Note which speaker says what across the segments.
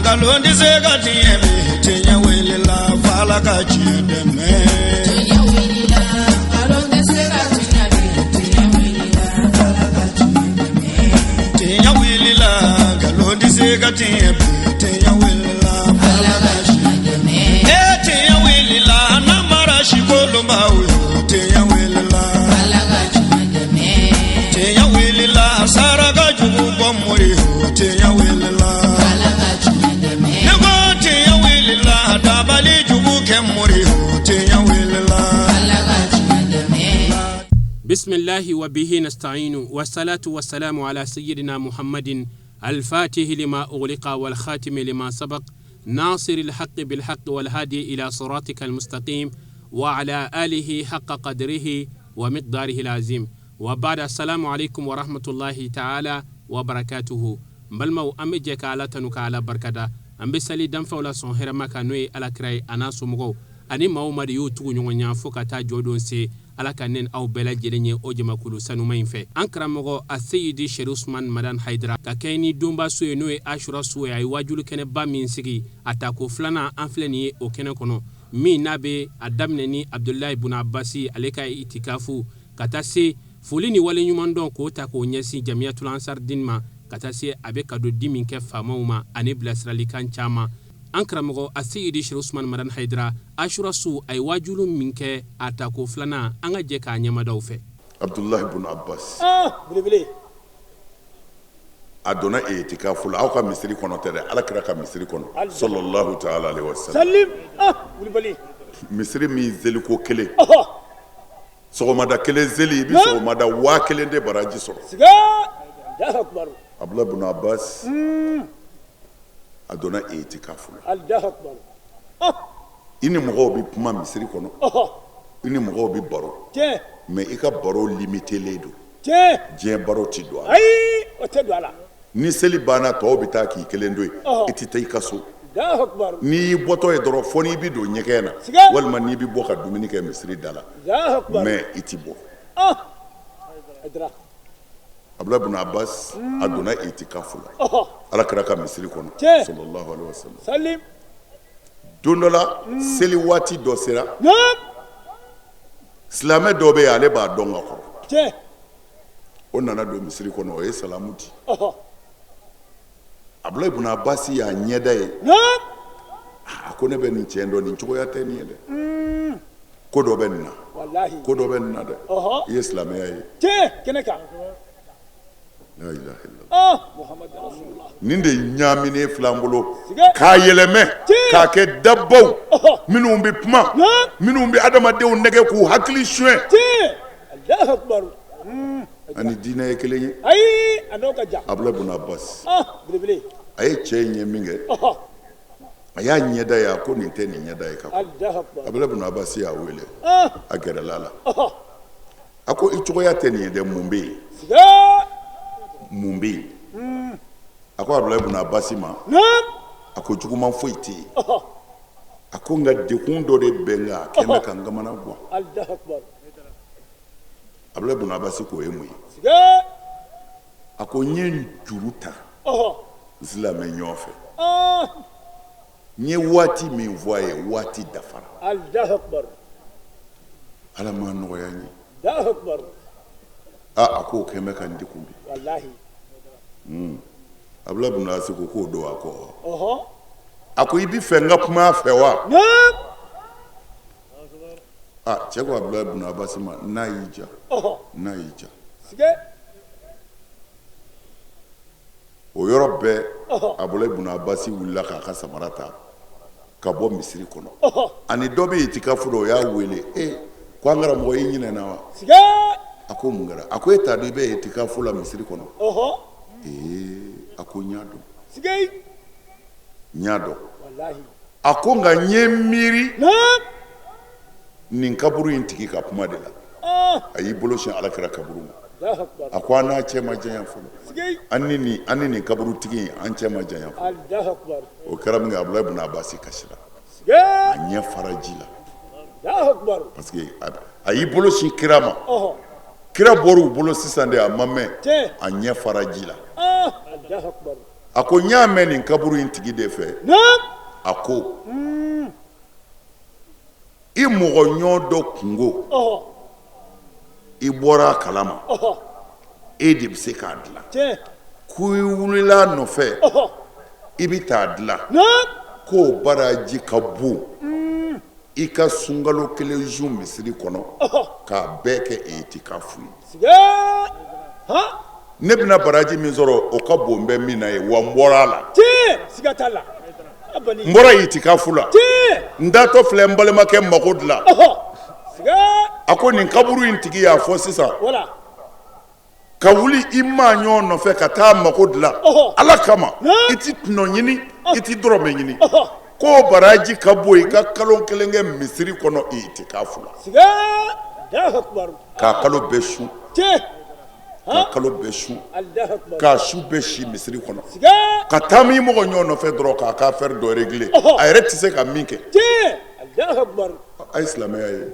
Speaker 1: Nkalon tɛ se ka tiɲɛ bi, tiɲɛ wulila f'Ala ka tiɲɛ dɛmɛ.
Speaker 2: Tiɲɛ wulila, nkalon tɛ se ka tiɲɛ bi, tiɲɛ wulila, Ala ka tiɲɛ dɛmɛ.
Speaker 1: Tiɲɛ wulila, nkalon tɛ se ka tiɲɛ bi, tiɲɛ wulila f'Ala
Speaker 2: Ala
Speaker 1: ka
Speaker 2: ka
Speaker 1: tiɲɛ
Speaker 2: tiɲɛ dɛmɛ.
Speaker 1: E tiɲɛ wulila, namara sikolonbaw yo, tiɲɛ wulila.
Speaker 2: Ala ka tiɲɛ dɛmɛ.
Speaker 1: Tiɲɛ wulila, saraka jugu bɔ mori yo, tiɲɛ wulila.
Speaker 2: Ala ka tiɲɛ dɛmɛ.
Speaker 1: Ne ko tiɲɛ wulila, dabali jugu kɛ mori yo, tiɲɛ wulila.
Speaker 2: Ala ka tiɲɛ dɛmɛ.
Speaker 3: بسم الله وبه نستعين والصلاة والسلام على سيدنا محمد الفاتح لما أغلق والخاتم لما سبق ناصر الحق بالحق والهادي إلى صراطك المستقيم وعلى آله حق قدره ومقداره العظيم وبعد السلام عليكم ورحمة الله تعالى وبركاته n balimaw an bɛ jɛ ka ala tanu ka ala barikada an bɛ sali danfɛnw la sɔn hɛrɛma kan n'o ye alakira ye a n'a somɔgɔw ani maa o maa de y'u tugu ɲɔgɔn ɲa fo ka taa jɔ don se ala ka ne aw bɛɛ lajɛlen ye o jamakulu sanuma in fɛ an karamɔgɔ a seyidi seri usman madan hayidara ka kɛɲɛ ni donba su ye n'o ye asura su ye a ye wajulu kɛnɛba min sigi a tako filanan an filɛ nin ye o kɛnɛ kɔnɔ min n'a bɛ a daminɛ ni abudulayi bun abasi ale ka itikafu ka taa se foli ni waleɲumandɔn k'o ta k'o ɲɛsin jamiyatul ansar din ma ka taa se a bɛ kado di min kɛ faamaw ma ani bilasiralikan caman an karamɔgɔ a seyidi seri usman madan hayidara asura su a ye wajulu min kɛ a tako filanan an ka jɛ k'a ɲɛmadaw fɛ.
Speaker 4: Abudulayi bun Abbas.
Speaker 5: Belebele.
Speaker 4: A donna itikafu la aw ka misiri kɔnɔ tɛ dɛ, Ala kira ka misiri kɔnɔ sallallahu ta'ala alaihi wa sallam.
Speaker 5: Salim wulibali.
Speaker 4: Misiri min seliko kelen. Sɔgɔmada kelen seli i bɛ sɔgɔmada 1000 de baraji sɔrɔ.
Speaker 5: Siga. Allahu akbar.
Speaker 4: Abudulayi bun Abbas. A donna itikafu la.
Speaker 5: Allahu akbar.
Speaker 4: I ni mɔgɔw bɛ kuma misiri kɔnɔ. I ni mɔgɔw bɛ baro.
Speaker 5: Tiɲɛ.
Speaker 4: Mais i ka baro limitelen don.
Speaker 5: Tiɲɛ.
Speaker 4: Diɲɛ baro tɛ don a la.
Speaker 5: Ayi, o tɛ don a la.
Speaker 4: Ni seli banna tɔw bɛ taa k'i kelen to yen. I tɛ taa i ka so.
Speaker 5: Allahu akbar.
Speaker 4: N'i y'i bɔtɔ ye dɔrɔn fo n'i bɛ don ɲɛgɛn na.
Speaker 5: Siga.
Speaker 4: Walima n'i bɛ bɔ ka dumuni kɛ misiri da la.
Speaker 5: Allahu akbar.
Speaker 4: Mais i tɛ bɔ.
Speaker 5: Hayidara.
Speaker 4: Abudulayi bun Abbas a donna itikafu la. Ala kira ka misiri kɔnɔ.
Speaker 5: Tiɲɛ.
Speaker 4: Sallallahu alaihi wasallam.
Speaker 5: Salim.
Speaker 4: Don dɔ la seli waati dɔ sera.
Speaker 5: Naam.
Speaker 4: Silamɛ dɔ bɛ yen ale b'a dɔn ka kɔrɔ.
Speaker 5: Tiɲɛ.
Speaker 4: O nana don misiri kɔnɔ o ye salamu di. Abudulayi bun Abbas y'a ɲɛda ye.
Speaker 5: Naam.
Speaker 4: A ko ne bɛ nin cɛ dɔn nin cogoya tɛ nin ye dɛ. Ko dɔ bɛ nin na.
Speaker 5: Walahi.
Speaker 4: Ko dɔ bɛ nin na dɛ. I ye silamɛya ye.
Speaker 5: Tiɲɛ kɛnɛ kan.
Speaker 4: La ilaha illallah.
Speaker 5: Muhammadu rasulullah.
Speaker 4: Nin de ɲaaminen filɛ an bolo
Speaker 5: Siga.
Speaker 4: k'a yɛlɛmɛ
Speaker 5: Tiɲɛ.
Speaker 4: k'a kɛ dabaw minnu bɛ kuma
Speaker 5: Naam.
Speaker 4: minnu bɛ adamadenw nɛgɛ k'u hakili suɲɛ.
Speaker 5: Tiɲɛ. Allahu akbar.
Speaker 4: Ani diinɛ ye kelen ye.
Speaker 5: Ayi, a n'o ka jan.
Speaker 4: Abudulayi bun Abbas.
Speaker 5: Belebele.
Speaker 4: A ye cɛ in ye min kɛ. A y'a ɲɛda ye a ko nin tɛ nin ɲɛda ye ka kɔrɔ.
Speaker 5: Allahu akbar.
Speaker 4: Abudulayi bun Abbas y'a wele. A gɛrɛla a la. A ko i cogoya tɛ nin ye dɛ, mun bɛ yen?
Speaker 5: Siga.
Speaker 4: Mun bɛ yen? A ko Abudulayi bun Abbas ma.
Speaker 5: Naam.
Speaker 4: A ko juguman foyi tɛ yen. A ko nka degun dɔ de bɛ n kan a kɛn bɛ ka n kamana gan.
Speaker 5: Allahu akbar.
Speaker 4: Abudulayi bun Abbas k'o ye mun ye?
Speaker 5: Siga.
Speaker 4: A ko n ye n juru ta. N silamɛ ɲɔgɔn fɛ. N ye waati min fɔ a ye waati dafara.
Speaker 5: Allahu akbar.
Speaker 4: Ala m'a nɔgɔya n ye.
Speaker 5: Allahu akbar.
Speaker 4: Aa a k'o kɛn bɛ ka n degun bi.
Speaker 5: Walahi.
Speaker 4: Abudulayi bun Abbas ko k'o don wa? Ko a ko i bɛ fɛ n ka kuma a fɛ wa?
Speaker 5: Naam.
Speaker 4: Aa cɛ ko Abudulayi bun Abbas ma n'a y'i ja. N'a y'i ja.
Speaker 5: Siga.
Speaker 4: O yɔrɔ bɛɛ Abudulayi bun Abbas wulila k'a ka samara ta ka bɔ misiri kɔnɔ. Ani dɔ bɛ itikafu la o y'a wele e ko an karamɔgɔ i ɲinɛna wa?
Speaker 5: Siga.
Speaker 4: A ko mun kɛra? A ko e t'a dɔn i bɛ itikafu la misiri kɔnɔ. Ee a ko n y'a dɔn.
Speaker 5: Siga.
Speaker 4: N y'a dɔn.
Speaker 5: Walahi.
Speaker 4: A ko nka n ye miiri.
Speaker 5: Naam.
Speaker 4: Nin kaburu in tigi ka kuma de la. A y'i bolo sin Ala kira kaburu ma.
Speaker 5: Allahu akbar.
Speaker 4: A ko an n'a cɛ ma janya fɔlɔ.
Speaker 5: Siga.
Speaker 4: An ni nin kaburu tigi in an cɛ ma janya fɔlɔ.
Speaker 5: Allahu akbar.
Speaker 4: O kɛra min kɛ Abudulayi bun Abbas kasira.
Speaker 5: Siga.
Speaker 4: A ɲɛ fara ji la.
Speaker 5: Allahu akbar.
Speaker 4: Parce que a y'i bolo sin kira ma. Kira bɔra u bolo sisan de a ma mɛn.
Speaker 5: Tiɲɛ.
Speaker 4: A ɲɛ fara ji la.
Speaker 5: Allahu akbar.
Speaker 4: A ko n y'a mɛn nin kaburu in tigi de fɛ. A ko i mɔgɔ ɲɔgɔn dɔ kunko, i bɔra a kalama, e de bɛ se k'a dilan, ko i wulila a nɔfɛ, i bɛ t'a dilan, k'o baraji ka bon i ka sunkalo kelen sun misiri kɔnɔ k'a bɛɛ kɛ itikafu ye. Ne bɛna baraji min sɔrɔ, o ka bon bɛ min na ye, wa n bɔra a la, n bɔra itikafu la, n taatɔ filɛ n balimakɛ mako dilan. A ko nin kaburu in tigi y'a fɔ sisan, ka wuli i maa ɲɔgɔn nɔfɛ ka taa mako dilan Ala kama, i ti tɔnɔ ɲini, i ti dɔrɔmɛ ɲini, k'o baraji ka bon i ka kalo kelen kɛ misiri kɔnɔ itikafu la, k'a kalo bɛɛ sun, k'a kalo bɛɛ sun, k'a su bɛɛ si misiri kɔnɔ, ka taa i mɔgɔ ɲɔgɔn nɔfɛ dɔrɔn k'a ka affaire dɔ régler, a yɛrɛ tɛ se ka min kɛ. A ye silamɛya ye.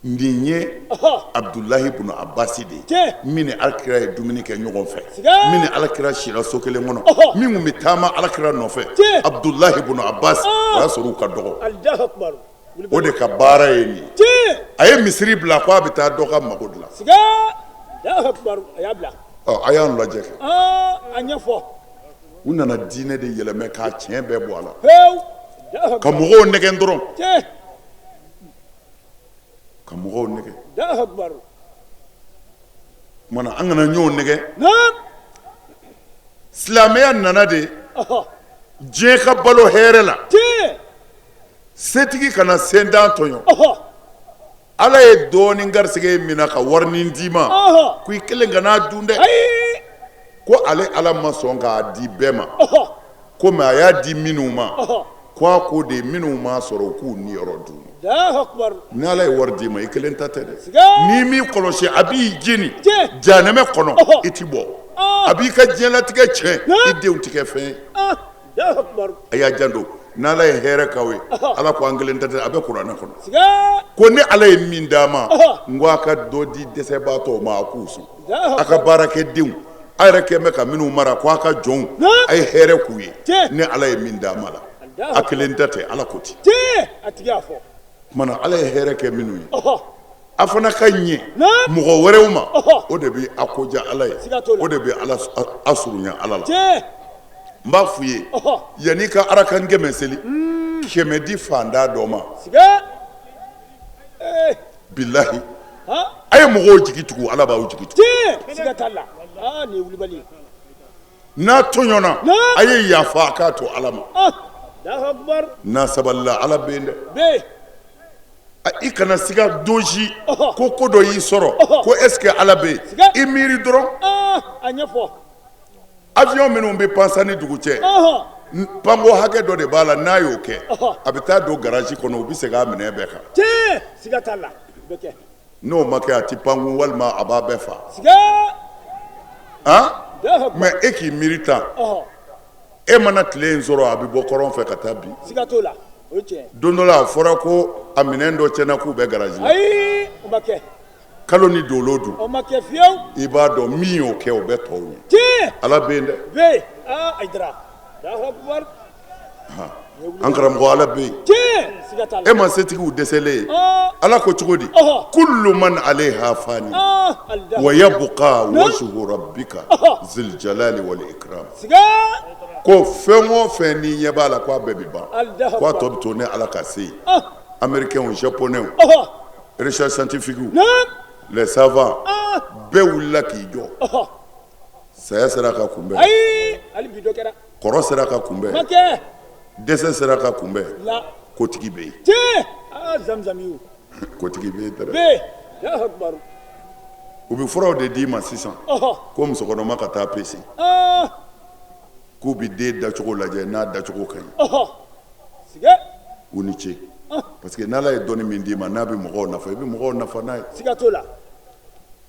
Speaker 4: Nin ye Abudulahi bun Abasi de ye, min ni alakira ye dumuni kɛ ɲɔgɔn fɛ, min ni alakira sira so kelen kɔnɔ, min tun bɛ taama alakira nɔfɛ, Abudulahi bun Abasi. O y'a sɔrɔ u ka dɔgɔ, o de ka baara ye nin ye. A ye misiri bila ko a bɛ taa dɔ ka mako dilan. Ɔ, a y'an lajɛ kɛ. U nana diinɛ de yɛlɛmɛ k'a tiɲɛ bɛɛ bɔ a la, ka mɔgɔw nɛgɛn dɔrɔn, ka mɔgɔw nɛgɛn. Tuma na an kana ɲɔgɔn nɛgɛn. Silamɛya nana de diɲɛ ka balo hɛrɛ la, setigi kana sentan tɔɲɔ. Ala ye dɔɔnin garisɛgɛ min na ka warinin d'i ma, ko i kelen kan'a dun dɛ. Ko ale Ala ma sɔn k'a di bɛɛ ma, komi a y'a di minnu ma, ko a ko de minnu m'a sɔrɔ, u k'u niyɔrɔ dun. Ni Ala ye wari d'i ma, i kelen ta tɛ dɛ. N'i m'i kɔlɔsi, a b'i jeni janɛmɛ kɔnɔ, i ti bɔ. A b'i ka diɲɛlatigɛ tiɲɛ, i denw ti kɛ fɛn ye. A y'a janto, n'Ala ye hɛrɛ k'aw ye, Ala ko an kelen ta tɛ, a bɛ kuranɛ kɔnɔ ko ni Ala ye min d'a ma, n ko a ka dɔ di dɛsɛbaatɔw ma, a k'u sɔn. A ka baarakɛdenw, a yɛrɛ kɛn bɛ ka minnu mara, ko a ka jɔnw, a ye hɛrɛ k'u ye. Ni Ala ye min d'a ma la, a kelen ta tɛ, Ala ko ten. Tuma na Ala ye hɛrɛ kɛ minnu ye, a fana ka ɲɛ mɔgɔ wɛrɛw ma, o de bɛ a ko diya Ala ye, o de bɛ a surunya Ala la. N b'a f'u ye, yanni ka arakan 100 seli, 100 di faantan dɔ ma. Bilahi, a ye mɔgɔw jigi tugu, Ala b'aw jigi tugu. N'a tɔɲɔna, a ye yafa, a k'a to Ala ma. N'a sabalila, Ala bɛ yen dɛ. I kana siga don si ko ko dɔ y'i sɔrɔ, ko est-ce que Ala bɛ yen. I miiri dɔrɔn. Avion minnu bɛ pan san ni dugu cɛ, panko hakɛ dɔ de b'a la, n'a y'o kɛ, a bɛ taa don garage kɔnɔ, u bɛ segin a minɛn bɛɛ kan. N'o ma kɛ, a tɛ pankun walima a b'a bɛɛ faa. Mais e k'i miiri tan, e mana tile in sɔrɔ, a bɛ bɔ kɔrɔn fɛ ka taa bin. Don dɔ la, a fɔra ko a minɛn dɔ tiɲɛna, k'u bɛ garage la. Kalo ni dolo dun,
Speaker 5: o ma kɛ fiyewu.
Speaker 4: I b'a dɔn min y'o kɛ, o bɛ tɔw ɲɛ.
Speaker 5: Tiɲɛ.
Speaker 4: Ala bɛ yen dɛ.
Speaker 5: Bɛ yen. Aa Ayidara, Alahu akibaru.
Speaker 4: An karamɔgɔ, Ala bɛ yen.
Speaker 5: Tiɲɛ, siga t'a la.
Speaker 4: E ma setigiw dɛsɛlen ye. Ala ko cogo di? Kullu man alayha fani wa yabqa wajhu rabbika zil jalali wal ikram.
Speaker 5: Siga.
Speaker 4: Ko fɛn o fɛn n'i ɲɛ b'a la, k'a bɛɛ bɛ ban, k'a tɔ bɛ to ne Ala ka se yen. Américains, japonais, recherche scientifique, les savants, bɛɛ wulila k'i jɔ. Saya sera ka kunbɛn, kɔrɔ sera ka kunbɛn, dɛsɛ sera ka kunbɛn, kotigi bɛ yen, kotigi bɛ yen dɛ. U bɛ furaw de d'i ma sisan ko musokɔnɔma ka taa pese, k'u bɛ den dacogo lajɛ, n'a dacogo ka ɲi. U ni ce, parce que n'Ala ye dɔnni min d'i ma, n'a bɛ mɔgɔw nafa, i bɛ mɔgɔw nafa n'a ye.
Speaker 5: Siga t'o la.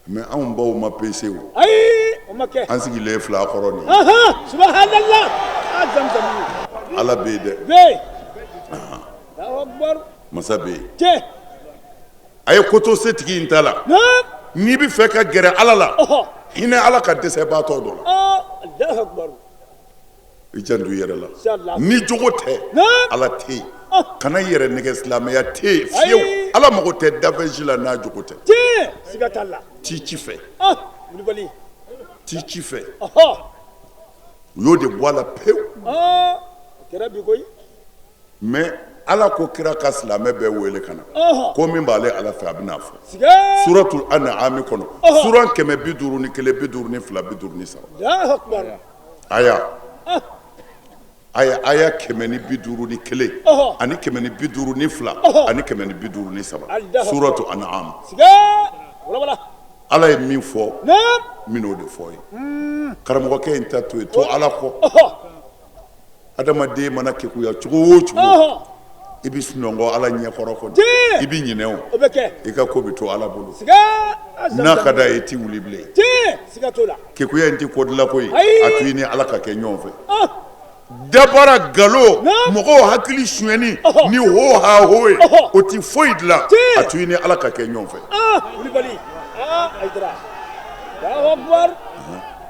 Speaker 4: Mais anw baw ma pese o.
Speaker 5: Ayi, o ma kɛ.
Speaker 4: An sigilen fila kɔrɔ nin.
Speaker 5: Subhanallah, zamzam.
Speaker 4: Ala bɛ yen dɛ.
Speaker 5: Bɛ yen. Allahu akbar.
Speaker 4: Masa bɛ yen.
Speaker 5: Tiɲɛ.
Speaker 4: A ye ko to setigi in ta la. N'i bɛ fɛ ka gɛrɛ Ala la. Hinɛ Ala ka dɛsɛbaatɔ dɔ la.
Speaker 5: Allahu akbar.
Speaker 4: I janto i yɛrɛ la.
Speaker 5: Inshallah.
Speaker 4: Ni jogo tɛ,
Speaker 5: Naam.
Speaker 4: Ala tɛ yen. Kana i yɛrɛ nɛgɛ, silamɛya tɛ yen fiyewu.
Speaker 5: Ayi.
Speaker 4: Ala mago tɛ dafɛn si la n'a jogo tɛ.
Speaker 5: Tiɲɛ, siga t'a la.
Speaker 4: T'i ci fɛ.
Speaker 5: Wulibali.
Speaker 4: T'i ci fɛ.
Speaker 5: Ɔhɔ.
Speaker 4: U y'o de bɔ a la pewu.
Speaker 5: O kɛra bi koyi.
Speaker 4: Mais Ala ko kira ka silamɛ bɛɛ wele ka na. Ko min b'ale Ala fɛ, a bɛna fɔ.
Speaker 5: Siga.
Speaker 4: Suratul An'am kɔnɔ. Suran 151, 52, 53.
Speaker 5: Allahu akbar.
Speaker 4: Aya. Aya aya 151 ani 152 ani 153. Suratu An'am.
Speaker 5: Siga. Wala wala.
Speaker 4: Ala ye min fɔ.
Speaker 5: Naam.
Speaker 4: N bɛn'o de fɔ ye. Karamɔgɔkɛ in ta to yen, to Ala kɔ. Adamaden mana kekuya cogo o cogo, i bɛ sunɔgɔ Ala ɲɛkɔrɔ kɔni, i bɛ ɲinɛ o.
Speaker 5: O bɛ kɛ.
Speaker 4: I ka ko bɛ to Ala bolo.
Speaker 5: Siga.
Speaker 4: N'a ka d'a ye, i tɛ wuli bilen.
Speaker 5: Tiɲɛ, siga t'o la.
Speaker 4: Kekuya in tɛ kodilako ye.
Speaker 5: Ayi.
Speaker 4: A to i ni Ala ka kɛ ɲɔgɔn fɛ. Dabara galo, mɔgɔw hakili sonyɛni ni ho ha ho ye, o tɛ foyi dilan. A to i ni Ala ka kɛ ɲɔgɔn fɛ.
Speaker 5: Wulibali. Hayidara. Allahu akbar.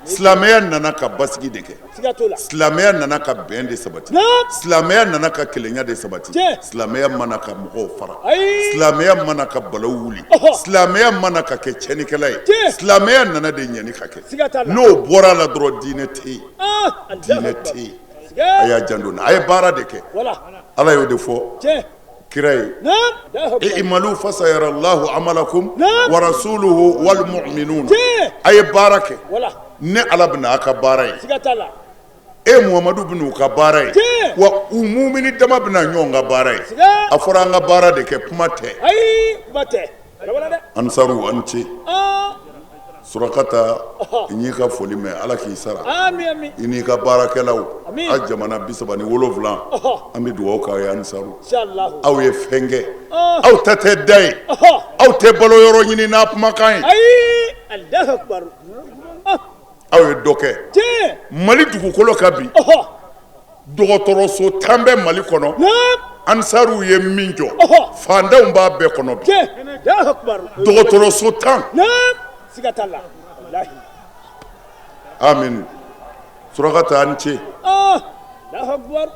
Speaker 4: Silamɛya nana ka basigi de kɛ.
Speaker 5: Siga t'o la.
Speaker 4: Silamɛya nana ka bɛn de sabati. Silamɛya nana ka kelenya de sabati. Silamɛya mana ka mɔgɔw fara.
Speaker 5: Ayi.
Speaker 4: Silamɛya mana ka balaw wuli. Silamɛya mana ka kɛ tiɲɛnikɛla ye. Silamɛya nana de ɲɛni ka kɛ.
Speaker 5: Siga t'a la.
Speaker 4: N'o bɔra a la dɔrɔn, diinɛ tɛ yen. Diinɛ tɛ yen.
Speaker 5: Siga.
Speaker 4: A y'a janto a ye baara de kɛ.
Speaker 5: Wala.
Speaker 4: Ala y'o de fɔ.
Speaker 5: Tiɲɛ.
Speaker 4: Kira ye.
Speaker 5: Naam. Allahu akbar.
Speaker 4: I'malu fasayara Allahu amalakum wa rasuluhu wal mu'minun.
Speaker 5: Tiɲɛ.
Speaker 4: A ye baara kɛ.
Speaker 5: Wala.
Speaker 4: Ne Ala bɛna a ka baara ye.
Speaker 5: Siga t'a la.
Speaker 4: E Muhamadu bɛna u ka baara ye.
Speaker 5: Tiɲɛ.
Speaker 4: Wa u mumini dama bɛna ɲɔgɔn ka baara ye.
Speaker 5: Siga.
Speaker 4: A fɔra an ka baara de kɛ, kuma tɛ.
Speaker 5: Ayi, kuma tɛ. Wala wala dɛ.
Speaker 4: Ansaru, an ce. Surakata, i n'i ka foli mɛn, Ala k'i sara.
Speaker 5: Ami ami.
Speaker 4: I n'i ka baarakɛlaw.
Speaker 5: Ami.
Speaker 4: A jamana 37, an bɛ dugawu k'aw ye Ansaru.
Speaker 5: Inshallah.
Speaker 4: Aw ye fɛn kɛ. Aw ta tɛ da ye. Aw tɛ balo yɔrɔ ɲini n'a kumakan ye.
Speaker 5: Ayi, Allahu akbar.
Speaker 4: Aw ye dɔ kɛ.
Speaker 5: Tiɲɛ.
Speaker 4: Mali dugukolo kan bi. Dɔgɔtɔrɔso 10 bɛ Mali kɔnɔ. Ansaruw ye min jɔ. Fantanw b'a bɛɛ kɔnɔ bi.
Speaker 5: Tiɲɛ. Allahu akbar.
Speaker 4: Dɔgɔtɔrɔso 10.
Speaker 5: Naam. Siga t'a la. Walahi.
Speaker 4: Amin. Surakata, an ce.
Speaker 5: Allahu akbar.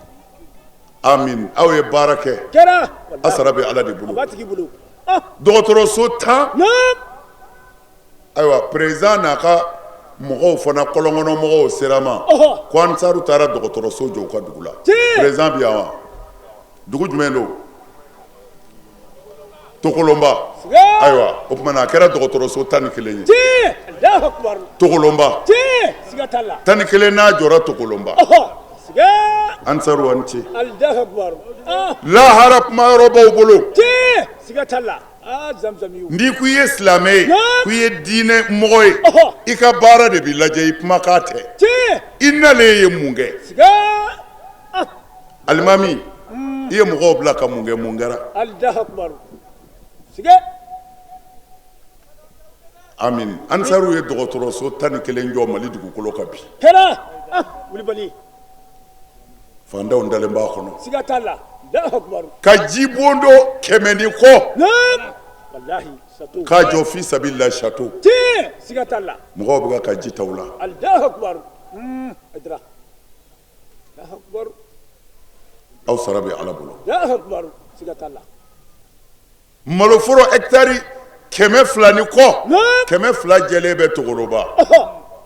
Speaker 4: Amin. Aw ye baara kɛ.
Speaker 5: Kɛra.
Speaker 4: A sara bɛ Ala de bolo.
Speaker 5: A b'a tigi bolo.
Speaker 4: Dɔgɔtɔrɔso 10.
Speaker 5: Naam.
Speaker 4: Ayiwa, président n'a ka mɔgɔw fana, kɔlɔnkɔnɔ mɔgɔw sera ma. Ko Ansaru taara dɔgɔtɔrɔso jɔ u ka dugu la. Président bi yan wa? Dugu jumɛn don? Tokolonba. Ayiwa, o tuma na a kɛra dɔgɔtɔrɔso 11 ye.
Speaker 5: Tiɲɛ. Allahu akbar.
Speaker 4: Tokolonba.
Speaker 5: Tiɲɛ. Siga t'a la.
Speaker 4: 11 n'a jɔra Tokolonba.
Speaker 5: Siga.
Speaker 4: Ansaru, an ce.
Speaker 5: Allahu akbar.
Speaker 4: Lahara kuma yɔrɔ b'aw bolo.
Speaker 5: Tiɲɛ. Siga t'a la. Zamzamiw.
Speaker 4: N'i ko i ye silamɛ ye, ko i ye diinɛ mɔgɔ ye, i ka baara de b'i lajɛ, i kumakan tɛ.
Speaker 5: Tiɲɛ.
Speaker 4: I nalen ye mun kɛ?
Speaker 5: Siga.
Speaker 4: Alimami, i ye mɔgɔw bila ka mun kɛ, mun kɛra?
Speaker 5: Allahu akbar. Siga.
Speaker 4: Amin. Ansaru ye dɔgɔtɔrɔso 11 jɔ Mali dugukolo kan bi.
Speaker 5: Kɛra. Wulibali.
Speaker 4: Fantanw dalen b'a kɔnɔ.
Speaker 5: Siga t'a la. Allahu akbar.
Speaker 4: Ka jibondo 100 ni kɔ.
Speaker 5: Naam. Walahi, château.
Speaker 4: K'a jɔ fi sabilillah château.
Speaker 5: Tiɲɛ. Siga t'a la.
Speaker 4: Mɔgɔw bɛ ka ji ta u la.
Speaker 5: Allahu akbar. Hayidara. Allahu akbar.
Speaker 4: Aw sara bɛ Ala bolo.
Speaker 5: Allahu akbar. Siga t'a la.
Speaker 4: Maloforo hectare 200 ni kɔ. 200 jɛlen bɛ Togoroba.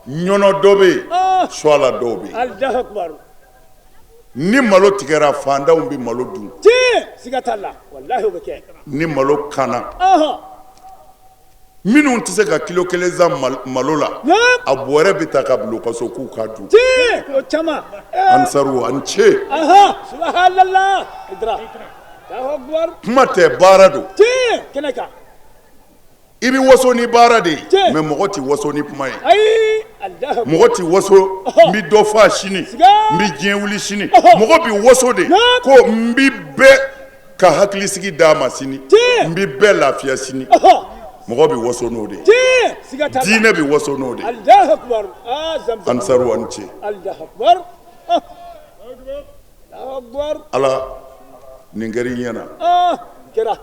Speaker 4: Ɲɔnɔ dɔ bɛ yen. Suwala dɔw bɛ yen.
Speaker 5: Allahu akbar.
Speaker 4: Ni malo tigɛra, fantanw bɛ malo dun.
Speaker 5: Tiɲɛ. Siga t'a la. Walahi, o bɛ kɛ.
Speaker 4: Ni malo kanna. Minnu tɛ se ka kilo kelen san malo la, a bɔrɛ bɛ ta ka bila u ka so k'u k'a dun.
Speaker 5: Tiɲɛ. O caman.
Speaker 4: Ansaru, an ce.
Speaker 5: Subhanallah. Hayidara. Allahu akbar.
Speaker 4: Kuma tɛ, baara don.
Speaker 5: Tiɲɛ. Kɛnɛ kan.
Speaker 4: I bɛ waso ni baara de ye, mais mɔgɔ tɛ waso ni kuma ye.
Speaker 5: Ayi. Allahu akbar.
Speaker 4: Mɔgɔ tɛ waso n bɛ dɔ faa sini, n bɛ diɲɛ wuli sini. Mɔgɔ bɛ waso de ko n bɛ bɛɛ ka hakilisigi d'a ma sini, n bɛ bɛɛ lafiya sini. Mɔgɔ bɛ waso n'o de ye.
Speaker 5: Tiɲɛ. Siga t'a la.
Speaker 4: Diinɛ bɛ waso n'o de ye.
Speaker 5: Allahu akbar. Zamzam.
Speaker 4: Ansaru, an ce.
Speaker 5: Allahu akbar. Allahu akbar.
Speaker 4: Ala, nin kɛra i ɲɛna.
Speaker 5: Kɛra.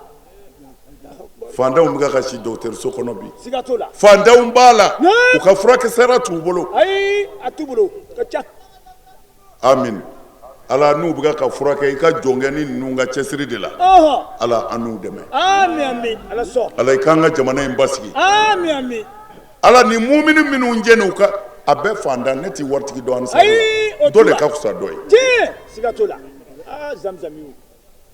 Speaker 4: Fantanw bɛ ka si dɔgɔtɔrɔso kɔnɔ bi.
Speaker 5: Siga t'o la.
Speaker 4: Fantanw b'a la.
Speaker 5: Naam.
Speaker 4: U ka furakɛsara t'u bolo.
Speaker 5: Ayi, a t'u bolo, ka ca.
Speaker 4: Amin. Ala n'u bɛ ka furakɛ i ka jɔnkɛni ninnu ka cɛsiri de la.
Speaker 5: Ɔhɔ.
Speaker 4: Ala an n'u dɛmɛ.
Speaker 5: Ami ami, ala sɔn.
Speaker 4: Ala i k'an ka jamana in basigi.
Speaker 5: Ami ami.
Speaker 4: Ala ni mumini minnu jɛni u ka a bɛɛ fantan ne tɛ waritigi dɔn an
Speaker 5: Ayi, o
Speaker 4: la.
Speaker 5: t'u
Speaker 4: Dɔ de
Speaker 5: la.
Speaker 4: ka fisa dɔ ye.
Speaker 5: Tiɲɛ, siga t'o la. Aa zamzamiw.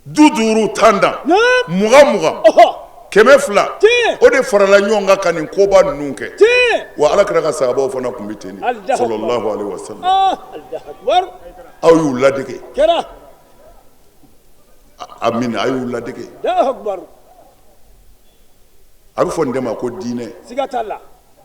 Speaker 4: Du duuru tan tan.
Speaker 5: Naam.
Speaker 4: Mugan mugan.
Speaker 5: Ɔhɔ.
Speaker 4: 200.
Speaker 5: Tiɲɛ.
Speaker 4: O de farala ɲɔgɔn kan ka nin koba ninnu kɛ.
Speaker 5: Tiɲɛ.
Speaker 4: Wa ala kira ka sahabaw fana tun bɛ ten de.
Speaker 5: Allahu akbar.
Speaker 4: Sallallahu alaihi wasallam.
Speaker 5: Ah, Allahu akbar.
Speaker 4: Aw y'u ladege.
Speaker 5: Kɛra.
Speaker 4: Amin, a y'u ladege.
Speaker 5: Allahu akbar.
Speaker 4: A bɛ fɔ nin de ma ko diinɛ.
Speaker 5: Siga t'a la.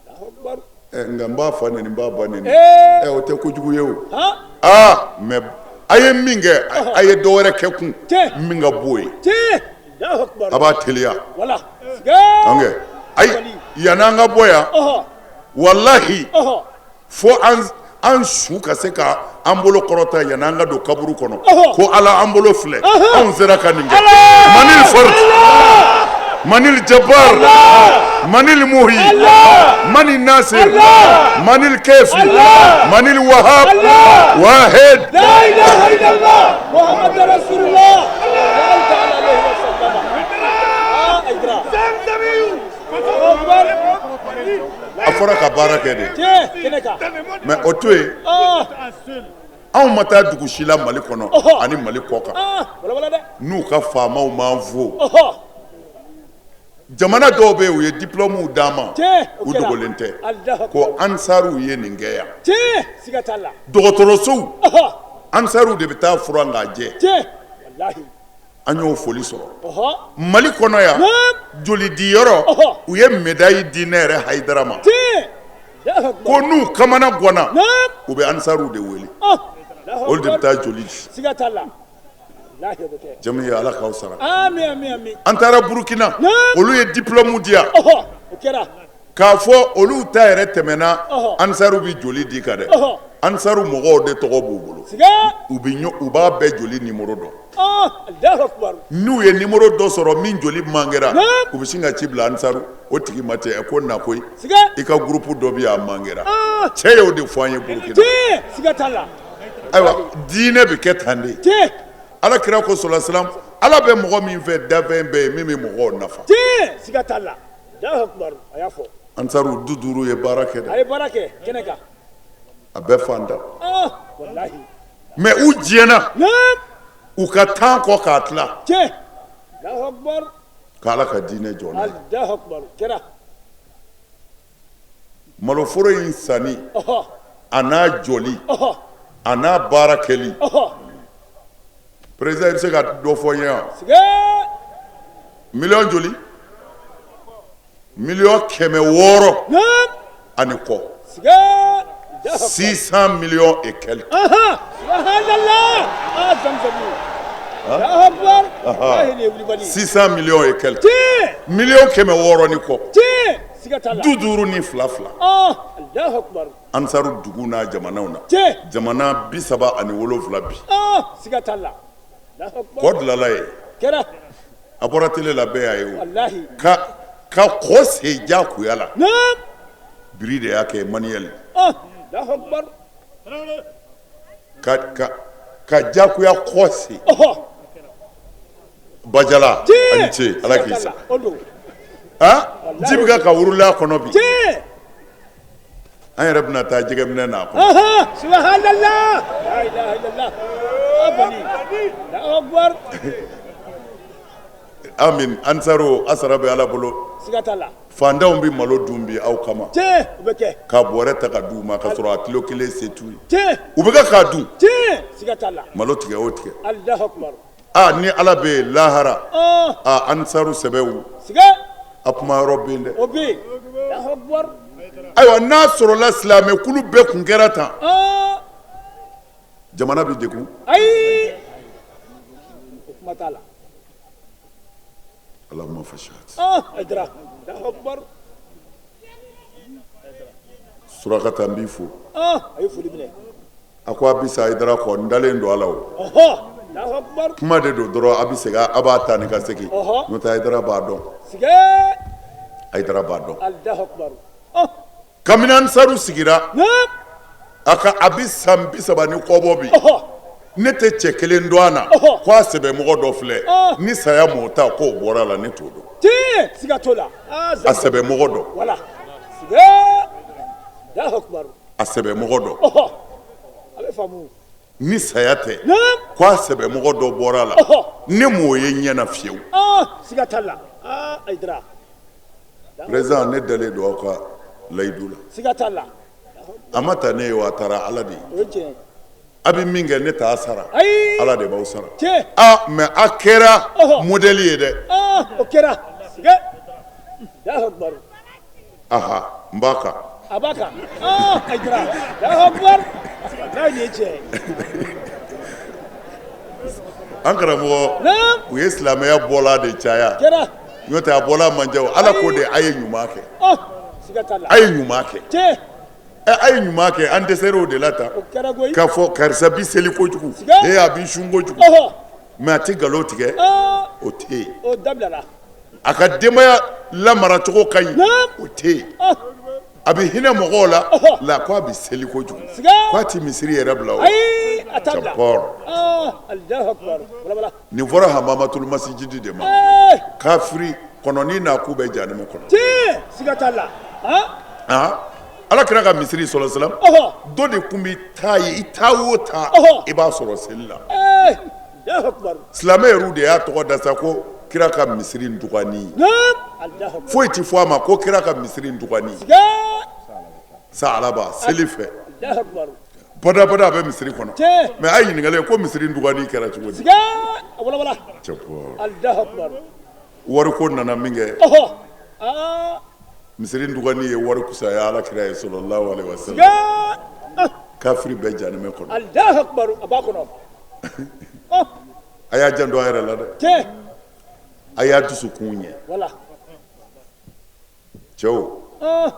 Speaker 5: Allahu akbar.
Speaker 4: Nka n b'a fa neni, n b'a ba neni.
Speaker 5: Ee.
Speaker 4: O tɛ kojugu ye o.
Speaker 5: Han.
Speaker 4: Aa mais a ye min kɛ, a ye dɔ wɛrɛ kɛ kun.
Speaker 5: Tiɲɛ.
Speaker 4: Min ka b'o ye.
Speaker 5: Tiɲɛ. Allahu akbar.
Speaker 4: A b'a teliya.
Speaker 5: Wala. Siga.
Speaker 4: An kɛ. Ayi, yan'an ka bɔ yan.
Speaker 5: Ɔhɔ.
Speaker 4: Walahi.
Speaker 5: Ɔhɔ.
Speaker 4: Fo an su ka se ka an bolo kɔrɔta yan'an ka don kaburu kɔnɔ.
Speaker 5: Ɔhɔ.
Speaker 4: Ko ala an bolo filɛ.
Speaker 5: Ɔhɔ.
Speaker 4: Anw sera ka nin kɛ. Manil fard. Manil jabbar. Manil muhi. Manil nasir. Manil kafi. Manil wahab. Wahid.
Speaker 5: La ilaha illallah Muhammad Rasulullah. Sallallahu ta'ala alayhi wa sallam. Ah, Aïdara. Allahu akbar.
Speaker 4: A fɔra ka baara kɛ de.
Speaker 5: Tiɲɛ, kɛnɛ kan.
Speaker 4: Mais o to yen.
Speaker 5: Ah,
Speaker 4: Anw ma taa dugu si la Mali kɔnɔ
Speaker 5: Ɔhɔ.
Speaker 4: ani Mali kɔ kan.
Speaker 5: ah, wala wala dɛ.
Speaker 4: N'u ka faamaw m'an fo.
Speaker 5: Ɔhɔ.
Speaker 4: Jamana dɔw bɛ yen u ye diplôme d'an ma.
Speaker 5: Tiɲɛ, o
Speaker 4: U
Speaker 5: kɛra.
Speaker 4: dogolen tɛ.
Speaker 5: Allahu akbar.
Speaker 4: Ko ansaruw ye nin kɛ yan.
Speaker 5: Tiɲɛ, siga t'a la.
Speaker 4: Dɔgɔtɔrɔsow
Speaker 5: Ɔhɔ.
Speaker 4: ansaruw de bɛ taa furan k'a jɛ.
Speaker 5: Tiɲɛ, walahi.
Speaker 4: An y'o foli sɔrɔ.
Speaker 5: Ɔhɔ.
Speaker 4: Mali kɔnɔ yan.
Speaker 5: Naam.
Speaker 4: Jolidiyɔrɔ
Speaker 5: Ɔhɔ.
Speaker 4: u ye médaille di ne yɛrɛ Hayidara ma.
Speaker 5: Tiɲɛ. Allahu akbar.
Speaker 4: Ko n'u kamana ganna.
Speaker 5: Naam.
Speaker 4: U bɛ ansaruw de wele.
Speaker 5: Ah, Allahu
Speaker 4: Olu de bɛ
Speaker 5: akbar.
Speaker 4: taa joli di.
Speaker 5: Siga t'a la. Walahi o bɛ kɛ.
Speaker 4: Jamu ye Ala k'aw sara.
Speaker 5: Ami ami ami.
Speaker 4: An taara Burukina.
Speaker 5: Naam.
Speaker 4: Olu ye diplôme di yan.
Speaker 5: Ɔhɔ, o kɛra.
Speaker 4: K'a fɔ olu ta yɛrɛ tɛmɛna
Speaker 5: Ɔhɔ.
Speaker 4: ansaru bɛ joli di kan dɛ.
Speaker 5: Ɔhɔ.
Speaker 4: Ansaru mɔgɔw de tɔgɔ b'u bolo.
Speaker 5: Siga.
Speaker 4: U bɛ ɲɔ u b'a bɛɛ joli numéro dɔn.
Speaker 5: Ah, Allahu akbar.
Speaker 4: N'u ye numéro dɔ sɔrɔ min joli manquera
Speaker 5: Naam.
Speaker 4: u bɛ sin ka ci bila ansaru o tigi ma ten ko na koyi.
Speaker 5: Siga.
Speaker 4: I ka groupe dɔ bɛ yen a manquera.
Speaker 5: Ah.
Speaker 4: Cɛ y'o de fɔ an ye Burukina.
Speaker 5: Tiɲɛ, siga t'a la.
Speaker 4: Ayiwa diinɛ bɛ kɛ tan de.
Speaker 5: Tiɲɛ,
Speaker 4: Ala kira ko sɔlɔ salam Ala bɛ mɔgɔ min fɛ dafɛn bɛɛ ye min bɛ mɔgɔw nafa.
Speaker 5: tiɲɛ, siga t'a la. Allahu akbar. A y'a fɔ.
Speaker 4: Ansaru du duuru ye baara kɛ
Speaker 5: A
Speaker 4: dɛ.
Speaker 5: ye baara kɛ kɛnɛ kan.
Speaker 4: A bɛɛ fantan.
Speaker 5: Ah, walahi.
Speaker 4: Mais u diɲɛna
Speaker 5: Naam.
Speaker 4: u ka tan kɔ k'a tila.
Speaker 5: Tiɲɛ. Allahu akbar.
Speaker 4: K'Ala ka diinɛ jɔ n'a ye.
Speaker 5: Allahu akbar. Kɛra.
Speaker 4: Maloforo in sanni
Speaker 5: Ɔhɔ,
Speaker 4: a n'a jɔli
Speaker 5: ɔhɔ,
Speaker 4: a n'a baara kɛli.
Speaker 5: ɔhɔ.
Speaker 4: Président i bɛ se ka dɔ fɔ n ye wa?
Speaker 5: Siga.
Speaker 4: Miliyɔn joli? Miliyɔn 600
Speaker 5: Naam.
Speaker 4: ani kɔ.
Speaker 5: Siga. Allahu akbar.
Speaker 4: 600 millions et quelques.
Speaker 5: Aha. Subhanallah. Ah, zamzami. Allahu akbar. Walahi nin ye wulibali ye.
Speaker 4: 600 millions et quelques.
Speaker 5: Tiɲɛ,
Speaker 4: Miliyɔn 600 ni kɔ.
Speaker 5: tiɲɛ, siga t'a la.
Speaker 4: Du duuru ni fila fila.
Speaker 5: Ah, Allahu akbar.
Speaker 4: Ansaru dugu n'a jamanaw na.
Speaker 5: Tiɲɛ.
Speaker 4: Jamana 37 bi.
Speaker 5: Ah, siga t'a la. Allahu akbar.
Speaker 4: Kɔ dilala ye.
Speaker 5: Kɛra.
Speaker 4: A bɔra télé la bɛɛ y'a ye o.
Speaker 5: Walahi.
Speaker 4: Ka kɔ sen diyagoya la.
Speaker 5: Naam.
Speaker 4: Biri de y'a kɛ manuel.
Speaker 5: Ah, Allahu akbar.
Speaker 4: Ka diyagoya kɔ sen.
Speaker 5: Ɔhɔ.
Speaker 4: Bajala
Speaker 5: Tiɲɛ.
Speaker 4: ani ce Ala k'i
Speaker 5: Siga t'a
Speaker 4: sa.
Speaker 5: la. O don.
Speaker 4: Han ji bɛ ka wurula a kɔnɔ bi.
Speaker 5: Tiɲɛ.
Speaker 4: An yɛrɛ bɛna taa jɛgɛminɛ n'a kɔnɔ.
Speaker 5: Aha. Subhanallah. La ilaha illallah. Ah, bani. Allahu akbar.
Speaker 4: Amin ansaru a sara bɛ Ala bolo.
Speaker 5: Siga t'a la.
Speaker 4: Fantanw bɛ malo dun bi aw kama.
Speaker 5: Tiɲɛ, o bɛ kɛ.
Speaker 4: Ka bɔrɛ ta ka d'u ma ka sɔrɔ a kilo kelen se t'u ye.
Speaker 5: Tiɲɛ,
Speaker 4: U bɛ ka k'a dun.
Speaker 5: tiɲɛ, siga t'a la.
Speaker 4: Malo tigɛ o tigɛ.
Speaker 5: Allahu akbar.
Speaker 4: Aa ni Ala bɛ yen lahara.
Speaker 5: Ah,
Speaker 4: Aa ansaru sɛbɛw
Speaker 5: siga,
Speaker 4: a kuma yɔrɔ bɛ yen dɛ.
Speaker 5: o bɛ yen. Allahu akbar.
Speaker 4: Ayiwa n'a sɔrɔla silamɛkulu bɛɛ kun kɛra tan.
Speaker 5: Ah,
Speaker 4: Jamana bɛ degun.
Speaker 5: ayi. O kuma t'a la.
Speaker 4: Allahumma fashhad.
Speaker 5: Ah, Aïdara. Allahu akbar.
Speaker 4: Surakata n b'i fo.
Speaker 5: Ah, a ye foli minɛ.
Speaker 4: A ko a bɛ sa Hayidara kɔ n dalen don a la o.
Speaker 5: Ɔhɔ. Allahu akbar.
Speaker 4: Kuma de don dɔrɔn a bɛ segin a b'a ta ni ka segin.
Speaker 5: Ɔhɔ.
Speaker 4: N'o tɛ Hayidara b'a dɔn.
Speaker 5: Siga.
Speaker 4: Ayidara b'a dɔn. Kabini Ansaru sigira, a ka a bɛ san 30 ni kɔ bɔ bi, ne tɛ cɛ kelen dɔn a na ko a sɛbɛmɔgɔ dɔ filɛ, ni saya m'o ta k'o bɔra a la, ne t'o dɔn. A sɛbɛmɔgɔ dɔ, a sɛbɛmɔgɔ dɔ, ni saya tɛ ko a sɛbɛmɔgɔ dɔ bɔra a la, ne m'o ye ɲɛ na fiyewu. Président, ne dalen don aw ka layidu la.
Speaker 5: Siga t'a la.
Speaker 4: A ma ta ne ye wa, a taara Ala de ye.
Speaker 5: O ye tiɲɛ ye.
Speaker 4: A bɛ min kɛ, ne t'a sara.
Speaker 5: Ayi.
Speaker 4: Ala de b'aw sara.
Speaker 5: Tiɲɛ.
Speaker 4: Aa mais a kɛra modèle ye dɛ.
Speaker 5: O kɛra. Siga. Alahu akibaru.
Speaker 4: Aha, n b'a kan.
Speaker 5: A b'a kan. Ayidara. Alahu akibaru. Walayi nin ye tiɲɛ ye.
Speaker 4: An karamɔgɔ.
Speaker 5: Naamu.
Speaker 4: U ye silamɛya bɔla de caya.
Speaker 5: Kɛra.
Speaker 4: N'o tɛ a bɔla man ca o. Ala ko de a ye ɲuman kɛ.
Speaker 5: Siga t'a la.
Speaker 4: A ye ɲuman kɛ.
Speaker 5: Tiɲɛ.
Speaker 4: A ye ɲuman kɛ, an dɛsɛra o de la tan.
Speaker 5: O kɛra koyi.
Speaker 4: K'a fɔ karisa bi seli kojugu.
Speaker 5: Siga.
Speaker 4: Ee a bi sun kojugu. Mais a tɛ nkalon tigɛ. O tɛ yen.
Speaker 5: O dabilala.
Speaker 4: A ka denbaya lamaracogo ka ɲi. O tɛ yen. A bɛ hinɛ mɔgɔw la. La ko a bɛ seli kojugu.
Speaker 5: Siga.
Speaker 4: Ko a tɛ misiri yɛrɛ bila o.
Speaker 5: Ayi, a t'a bila.
Speaker 4: Cɛkɔrɔ.
Speaker 5: Alahu akibaru. Wala wala.
Speaker 4: Nin fɔra Hamamatul masijidi de ma. Kafiri kɔnɔni n'a ku bɛ jahanama kɔnɔ.
Speaker 5: Tiɲɛ, siga t'a la.
Speaker 4: Ala kira ka misiri sɔlɔ salam. Dɔ de tun bɛ taa yen, i taa o taa, i b'a sɔrɔ seli la. Silamɛ yɛrɛw de y'a tɔgɔ da sa ko kira ka misiri dugani. Foyi tɛ fɔ a ma ko kira ka misiri dugani. Sa alaba seli fɛ. Badabada a bɛ misiri kɔnɔ. Mais a ye ɲininkali ko misiri dugani kɛra cogo di? Wariko nana min kɛ, misiri dugani ye wari kusaya ala kira ye sallallahu alaihi wasallam. Kafiri bɛ jahanama kɔnɔ.
Speaker 5: Alahu akibaru, a b'a kɔnɔ.
Speaker 4: A y'a janto a yɛrɛ la dɛ. A y'a dusukun ɲɛ. Cɛw,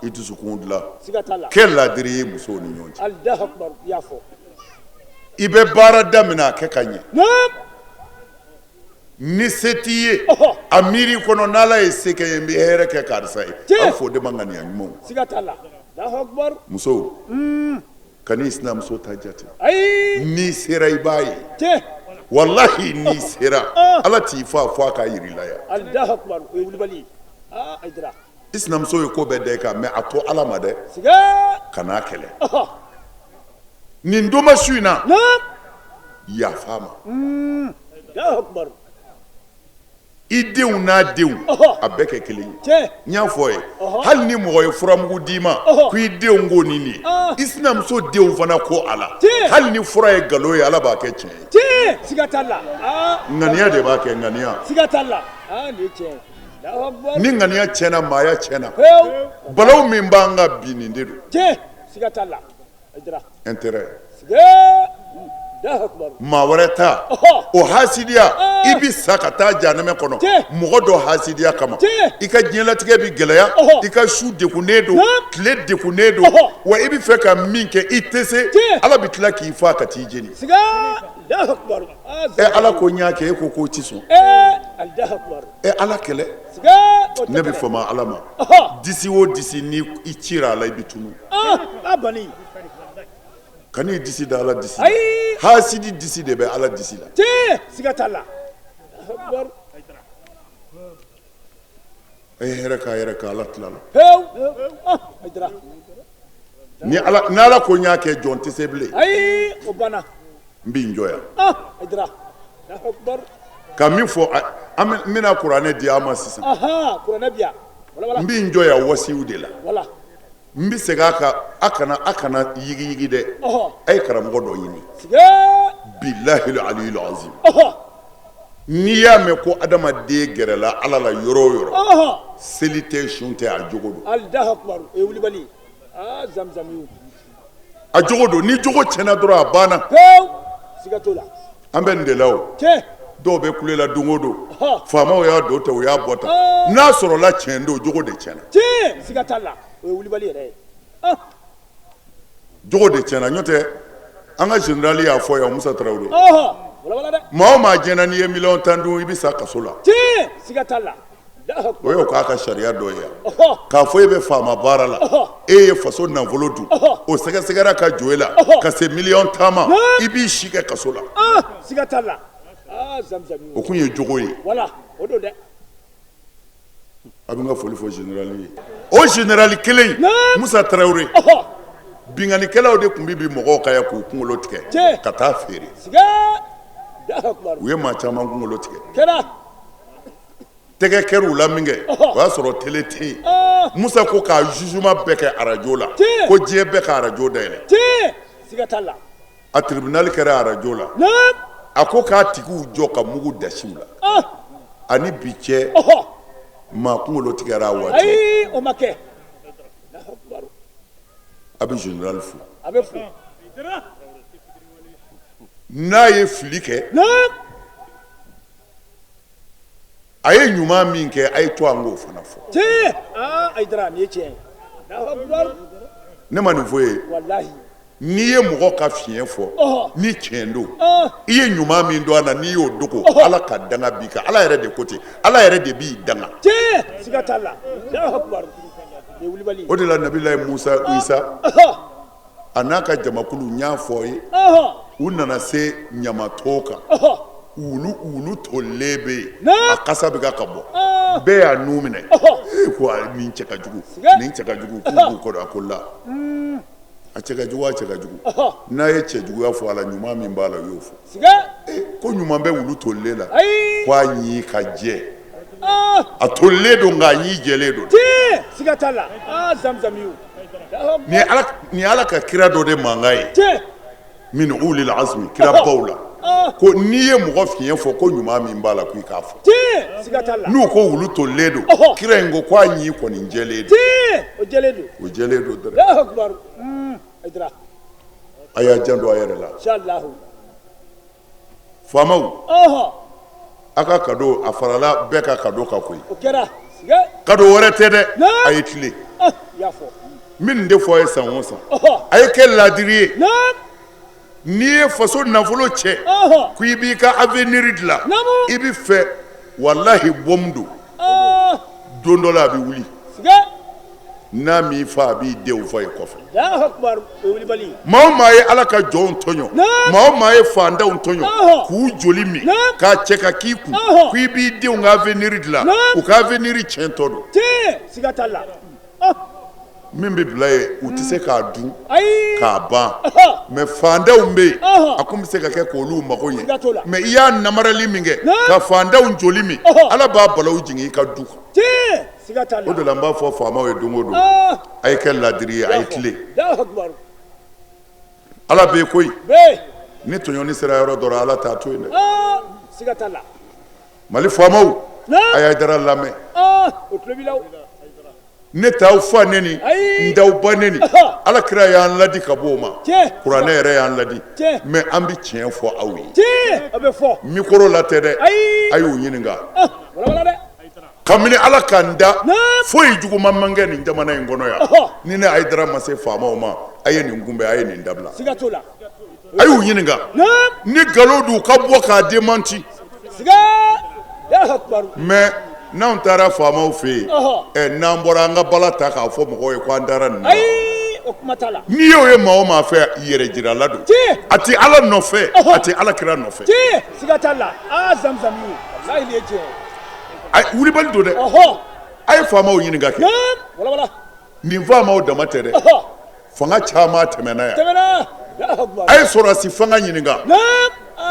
Speaker 4: i dusukun dilan. Kɛ ladiri ye musow ni ɲɔgɔn cɛ.
Speaker 5: Alahu akibaru, i y'a fɔ.
Speaker 4: I bɛ baara daminɛ a kɛ ka ɲɛ. Ni se t'i ye, a miiri kɔnɔ n'Ala ye se kɛ n ye, n bɛ hɛrɛ kɛ karisa ye. A bɛ fɔ o de ma ŋaniya ɲumanw.
Speaker 5: Siga t'a la. Alahu akibaru.
Speaker 4: Musow, kan'i sinamuso ta jate.
Speaker 5: Ayi.
Speaker 4: N'i sera i b'a ye. Walahi n'i sera, Ala t'i fa fo a k'a yir'i la yan.
Speaker 5: Alahu akibaru, o ye wulibali ye. Aa Ayidara.
Speaker 4: I sinamuso ye ko bɛɛ da i kan mais a to Ala ma dɛ.
Speaker 5: Siga.
Speaker 4: Kan'a kɛlɛ. Nin donba su in na. Yafa a ma.
Speaker 5: Alahu akibaru.
Speaker 4: I denw n'a denw a bɛɛ kɛ kelen ye. N y'a fɔ ye, hali ni mɔgɔ ye furamugu d'i ma ko i denw ko nin ye, i sinamuso denw fana ko a la. Hali ni fura ye nkalon ye, Ala b'a kɛ tiɲɛ
Speaker 5: ye. Siga t'a la.
Speaker 4: Ŋaniya de b'a kɛ, ŋaniya.
Speaker 5: Siga t'a la. Nin ye tiɲɛ ye.
Speaker 4: Ni ŋaniya tiɲɛna, maaya tiɲɛna. Balawu min b'an kan bi, nin de don.
Speaker 5: Siga t'a la.
Speaker 4: Intérêt. Maa wɛrɛ ta o hasidiya, i bɛ sa ka taa jahanama kɔnɔ mɔgɔ dɔ hasidiya kama. I ka diɲɛlatigɛ bɛ gɛlɛya, i ka su degunnen don, tile degunnen don, wa i bɛ fɛ ka min kɛ i tɛ se. Ala bɛ tila k'i faa ka t'i jeni. Ɛ Ala ko n y'a kɛ, e ko k'o tɛ sɔn. Ɛ Ala kɛlɛ. Ne bɛ fama Ala ma. Disi o disi ni i cira a la, i bɛ tunu. Kan'i disi da Ala disi la. Hasidi disi de bɛ Ala disi la.
Speaker 5: Siga t'a la.
Speaker 4: A ye hɛrɛ k'a yɛrɛ ka Ala tila la. Ni Ala ko n y'a kɛ, jɔn tɛ se bilen.
Speaker 5: Ayi, o banna.
Speaker 4: N bɛ n jɔ yan. Ka min fɔ, an bɛna kuranɛ di an ma sisan.
Speaker 5: Kuranɛ bi yan.
Speaker 4: N bɛ n jɔ yan wasiw de la. N bɛ segin a kan, a kana yigiyigi dɛ. A ye karamɔgɔ dɔ ɲini. Bilahi aliyul azim. N'i y'a mɛn ko adamaden gɛrɛla Ala la yɔrɔ o yɔrɔ, seli tɛ, sun tɛ, a jogo don.
Speaker 5: Alahu akibaru, o ye wulibali ye. Aa zamzamiw.
Speaker 4: A jogo don, ni jogo tiɲɛna dɔrɔn a banna.
Speaker 5: Pewu, siga t'o la.
Speaker 4: An bɛ nin de la o.
Speaker 5: Tiɲɛ.
Speaker 4: Dɔw bɛ kule la don o don. Faamaw y'a don tan, u y'a bɔ tan. N'a sɔrɔla tiɲɛ don, jogo de tiɲɛna.
Speaker 5: Tiɲɛ, siga t'a la. O ye wulibali yɛrɛ ye.
Speaker 4: Jogo de tiɲɛna, n'o tɛ an ka général y'a fɔ yan, Musa Tarawele. Maa o maa diɲɛ na n'i ye miliyɔn 10 dun, i bɛ sa kaso la.
Speaker 5: Tiɲɛ, siga t'a la.
Speaker 4: O y'o k'a ka sariya dɔ ye yan k'a fɔ e bɛ faama baara la, e ye faso nafolo dun, o sɛgɛsɛgɛra ka jɔ e la ka se miliyɔn 10 ma, i b'i si kɛ kaso la.
Speaker 5: Siga t'a la. Aa, Zamzami.
Speaker 4: O kun ye jogo ye.
Speaker 5: Wala, o don dɛ.
Speaker 4: A bɛ n ka foli fɔ général ye, o général kelen in, Musa Tarawele, binkannikɛlaw de tun bɛ bin mɔgɔw kan yan k'u kunkolo tigɛ ka taa feere.
Speaker 5: Siga. Allahu akbar.
Speaker 4: U ye maa caman kunkolo tigɛ.
Speaker 5: Kɛra.
Speaker 4: Tɛgɛ kɛr'u la min kɛ, o y'a sɔrɔ télé tɛ yen. Musa ko k'a jugement bɛɛ kɛ arajo la, ko diɲɛ bɛɛ ka arajo dayɛlɛ.
Speaker 5: Tiɲɛ, siga t'a la.
Speaker 4: A tribunal kɛra arajo la. A ko k'a tigiw jɔ ka mugu dasi u la. Ani bi cɛ, maa kunkolo tigɛra a waati.
Speaker 5: Ayi, o ma kɛ.
Speaker 4: A bɛ général fo.
Speaker 5: A bɛ fo.
Speaker 4: N'a ye fili kɛ, a ye ɲuman min kɛ, a ye to an k'o fana fɔ.
Speaker 5: Tiɲɛ, aa Ayidara, nin ye tiɲɛ ye. Allahu akbar.
Speaker 4: Ne ma nin fɔ ye.
Speaker 5: Walahi.
Speaker 4: N'i ye mɔgɔ ka fiɲɛ fɔ, ni tiɲɛ don, i ye ɲuman min don a na, n'i y'o dogo, Ala ka danga b'i kan. Ala yɛrɛ de ko ten, Ala yɛrɛ de b'i danga.
Speaker 5: Tiɲɛ, siga t'a la. Allahu akbar. Nin ye wulibali ye.
Speaker 4: O de la Nabilayi Musa Isa a n'a ka jamakulu, n y'a fɔ ye, u nana se ɲamato kan, wulu wulu tolilen bɛ yen, a kasa bɛ ka bɔ, bɛɛ y'a nun minɛ. Ee, ko nin cɛ ka jugu, nin cɛ ka jugu. K'u b'u kɔ don. A ko la, a cɛ ka jugu, a cɛ ka jugu. N'a ye cɛjuguya fɔ a la, ɲuman min b'a la, o y'o fɔ. Ko ɲuman bɛ wulu tolilen la? Ko a ɲi ka jɛ, a tolilen don, nka a ɲi jɛlen don.
Speaker 5: Siga t'a la. Aa, Zamzamiyu.
Speaker 4: Nin ye Ala ka kira dɔ de mankan ye, min ulil azmi, kirabaw la, ko n'i ye mɔgɔ fiɲɛ fɔ, ko ɲuman min b'a la, ko i k'a fɔ. N'u ko wulu tolilen don, kira in ko a ɲi kɔni jɛlen
Speaker 5: don. O jɛlen don.
Speaker 4: O jɛlen don dɛrɛ. A y'a janto a yɛrɛ la. Faamaw, a ka cadeau, a farala bɛɛ ka cadeau kan koyi. Cadeau wɛrɛ tɛ dɛ, a ye tilen. Min de fɔ a ye san o san, a ye kɛ laadiri ye. N'i ye faso nafolo cɛ ko i b'i ka avenir dilan, i bɛ fɛ, walahi bɔmu don, don dɔ la a bɛ wuli. N'a m'i fa, a b'i denw fa i kɔfɛ. Maa o maa ye Ala ka jɔnw tɔɲɔ, maa o maa ye faantanw tɔɲɔ k'u joli min k'a cɛ ka k'i kun ko i b'i denw ka avenir dilan, u ka avenir tiɲɛtɔ don.
Speaker 5: Siga t'a la.
Speaker 4: Min bɛ bila yen, u tɛ se k'a dun k'a ban, mais faantanw bɛ yen, a kun bɛ se ka kɛ k'olu mago ɲɛ, mais i y'a namarali min kɛ ka faantanw joli min, Ala b'a balawu jigin i ka du kan. O de la n b'a fɔ faamaw ye don o don, a ye kɛ ladiri ye, a ye tilen. Ala bɛ yen koyi. Ni tɔɲɔni sera yɔrɔ dɔ la, Ala t'a to yen dɛ. Mali faamaw, a ye Hayidara lamɛn. Ne t'aw fa neni, n t'aw ba neni. Ala kira y'an ladi ka bɔ o ma, kuranɛ yɛrɛ y'an ladi, mais an bɛ tiɲɛ fɔ aw ye micro la tɛ dɛ. A y'u ɲininka. Kabini Ala ka n da, foyi juguman man kɛ nin jamana in kɔnɔ yan ni ne Hayidara ma se faamaw ma. A ye nin kunbɛn, a ye nin dabila. A y'u ɲininka, ni nkalon don, u ka bɔ k'a démenti. Mais n'anw taara faamaw fɛ yen, ɛ, n'an bɔra, an ka bala ta k'a fɔ mɔgɔw ye ko an taara nin na. N'i y'o ye maa o maa fɛ, yɛrɛ jirala don. A tɛ Ala nɔfɛ, a tɛ Ala kira nɔfɛ.
Speaker 5: Siga t'a la. Aa, Zamzamiyu, walahi nin ye tiɲɛ
Speaker 4: ye. Wulibali don dɛ. A ye faamaw ɲininka kɛ. Nin faamaw dama tɛ dɛ, fanga caman tɛmɛna yan. A ye sɔrɔdasi fanga ɲininka,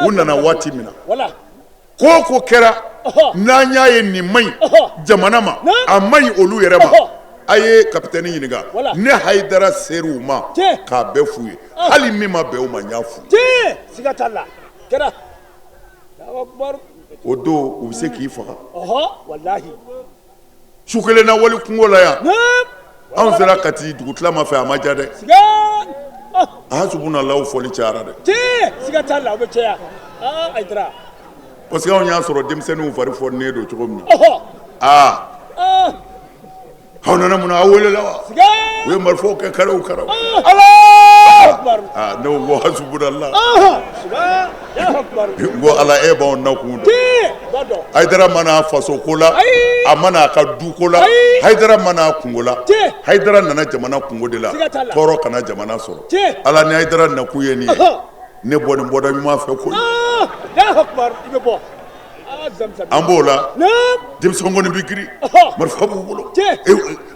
Speaker 4: u nana waati min na, ko o ko kɛra, n'an y'a ye nin man ɲi jamana ma, a man ɲi olu yɛrɛ ma, a ye kapitɛni ɲininka. Ne Hayidara ser'u ma k'a bɛɛ f'u ye, hali min ma bɛn u ma, n y'a f'u
Speaker 5: ye. Siga t'a la. Kɛra.
Speaker 4: O don u bɛ se k'i faga. Su kelen na wali kungo la yan, anw sera Kati dugutilama fɛ, a ma diya dɛ. Hasubunallahu fɔli cayara dɛ.
Speaker 5: Siga t'a la, o bɛ caya. Aa, Hayidara.
Speaker 4: Parce que anw y'a sɔrɔ denmisɛnninw fari fɔrinen don cogo min na. Aa, aw nana mun na? Aw welela wa? U ye marifaw kɛ karaw karaw.
Speaker 5: Ala!
Speaker 4: Aa, ne ko hasubunallah. N ko Ala e b'anw nakun dɔn. Hayidara ma na a faso ko la, a ma na a ka du ko la, Hayidara ma na a kunko la, Hayidara nana jamana kunko de la, tɔɔrɔ kana jamana sɔrɔ. Ala ni Hayidara nakun ye nin ye, ne bɔ nin bɔda ɲuman fɛ koyi. An b'o la, denmisɛn kɔni bɛ girin, marifa b'u bolo,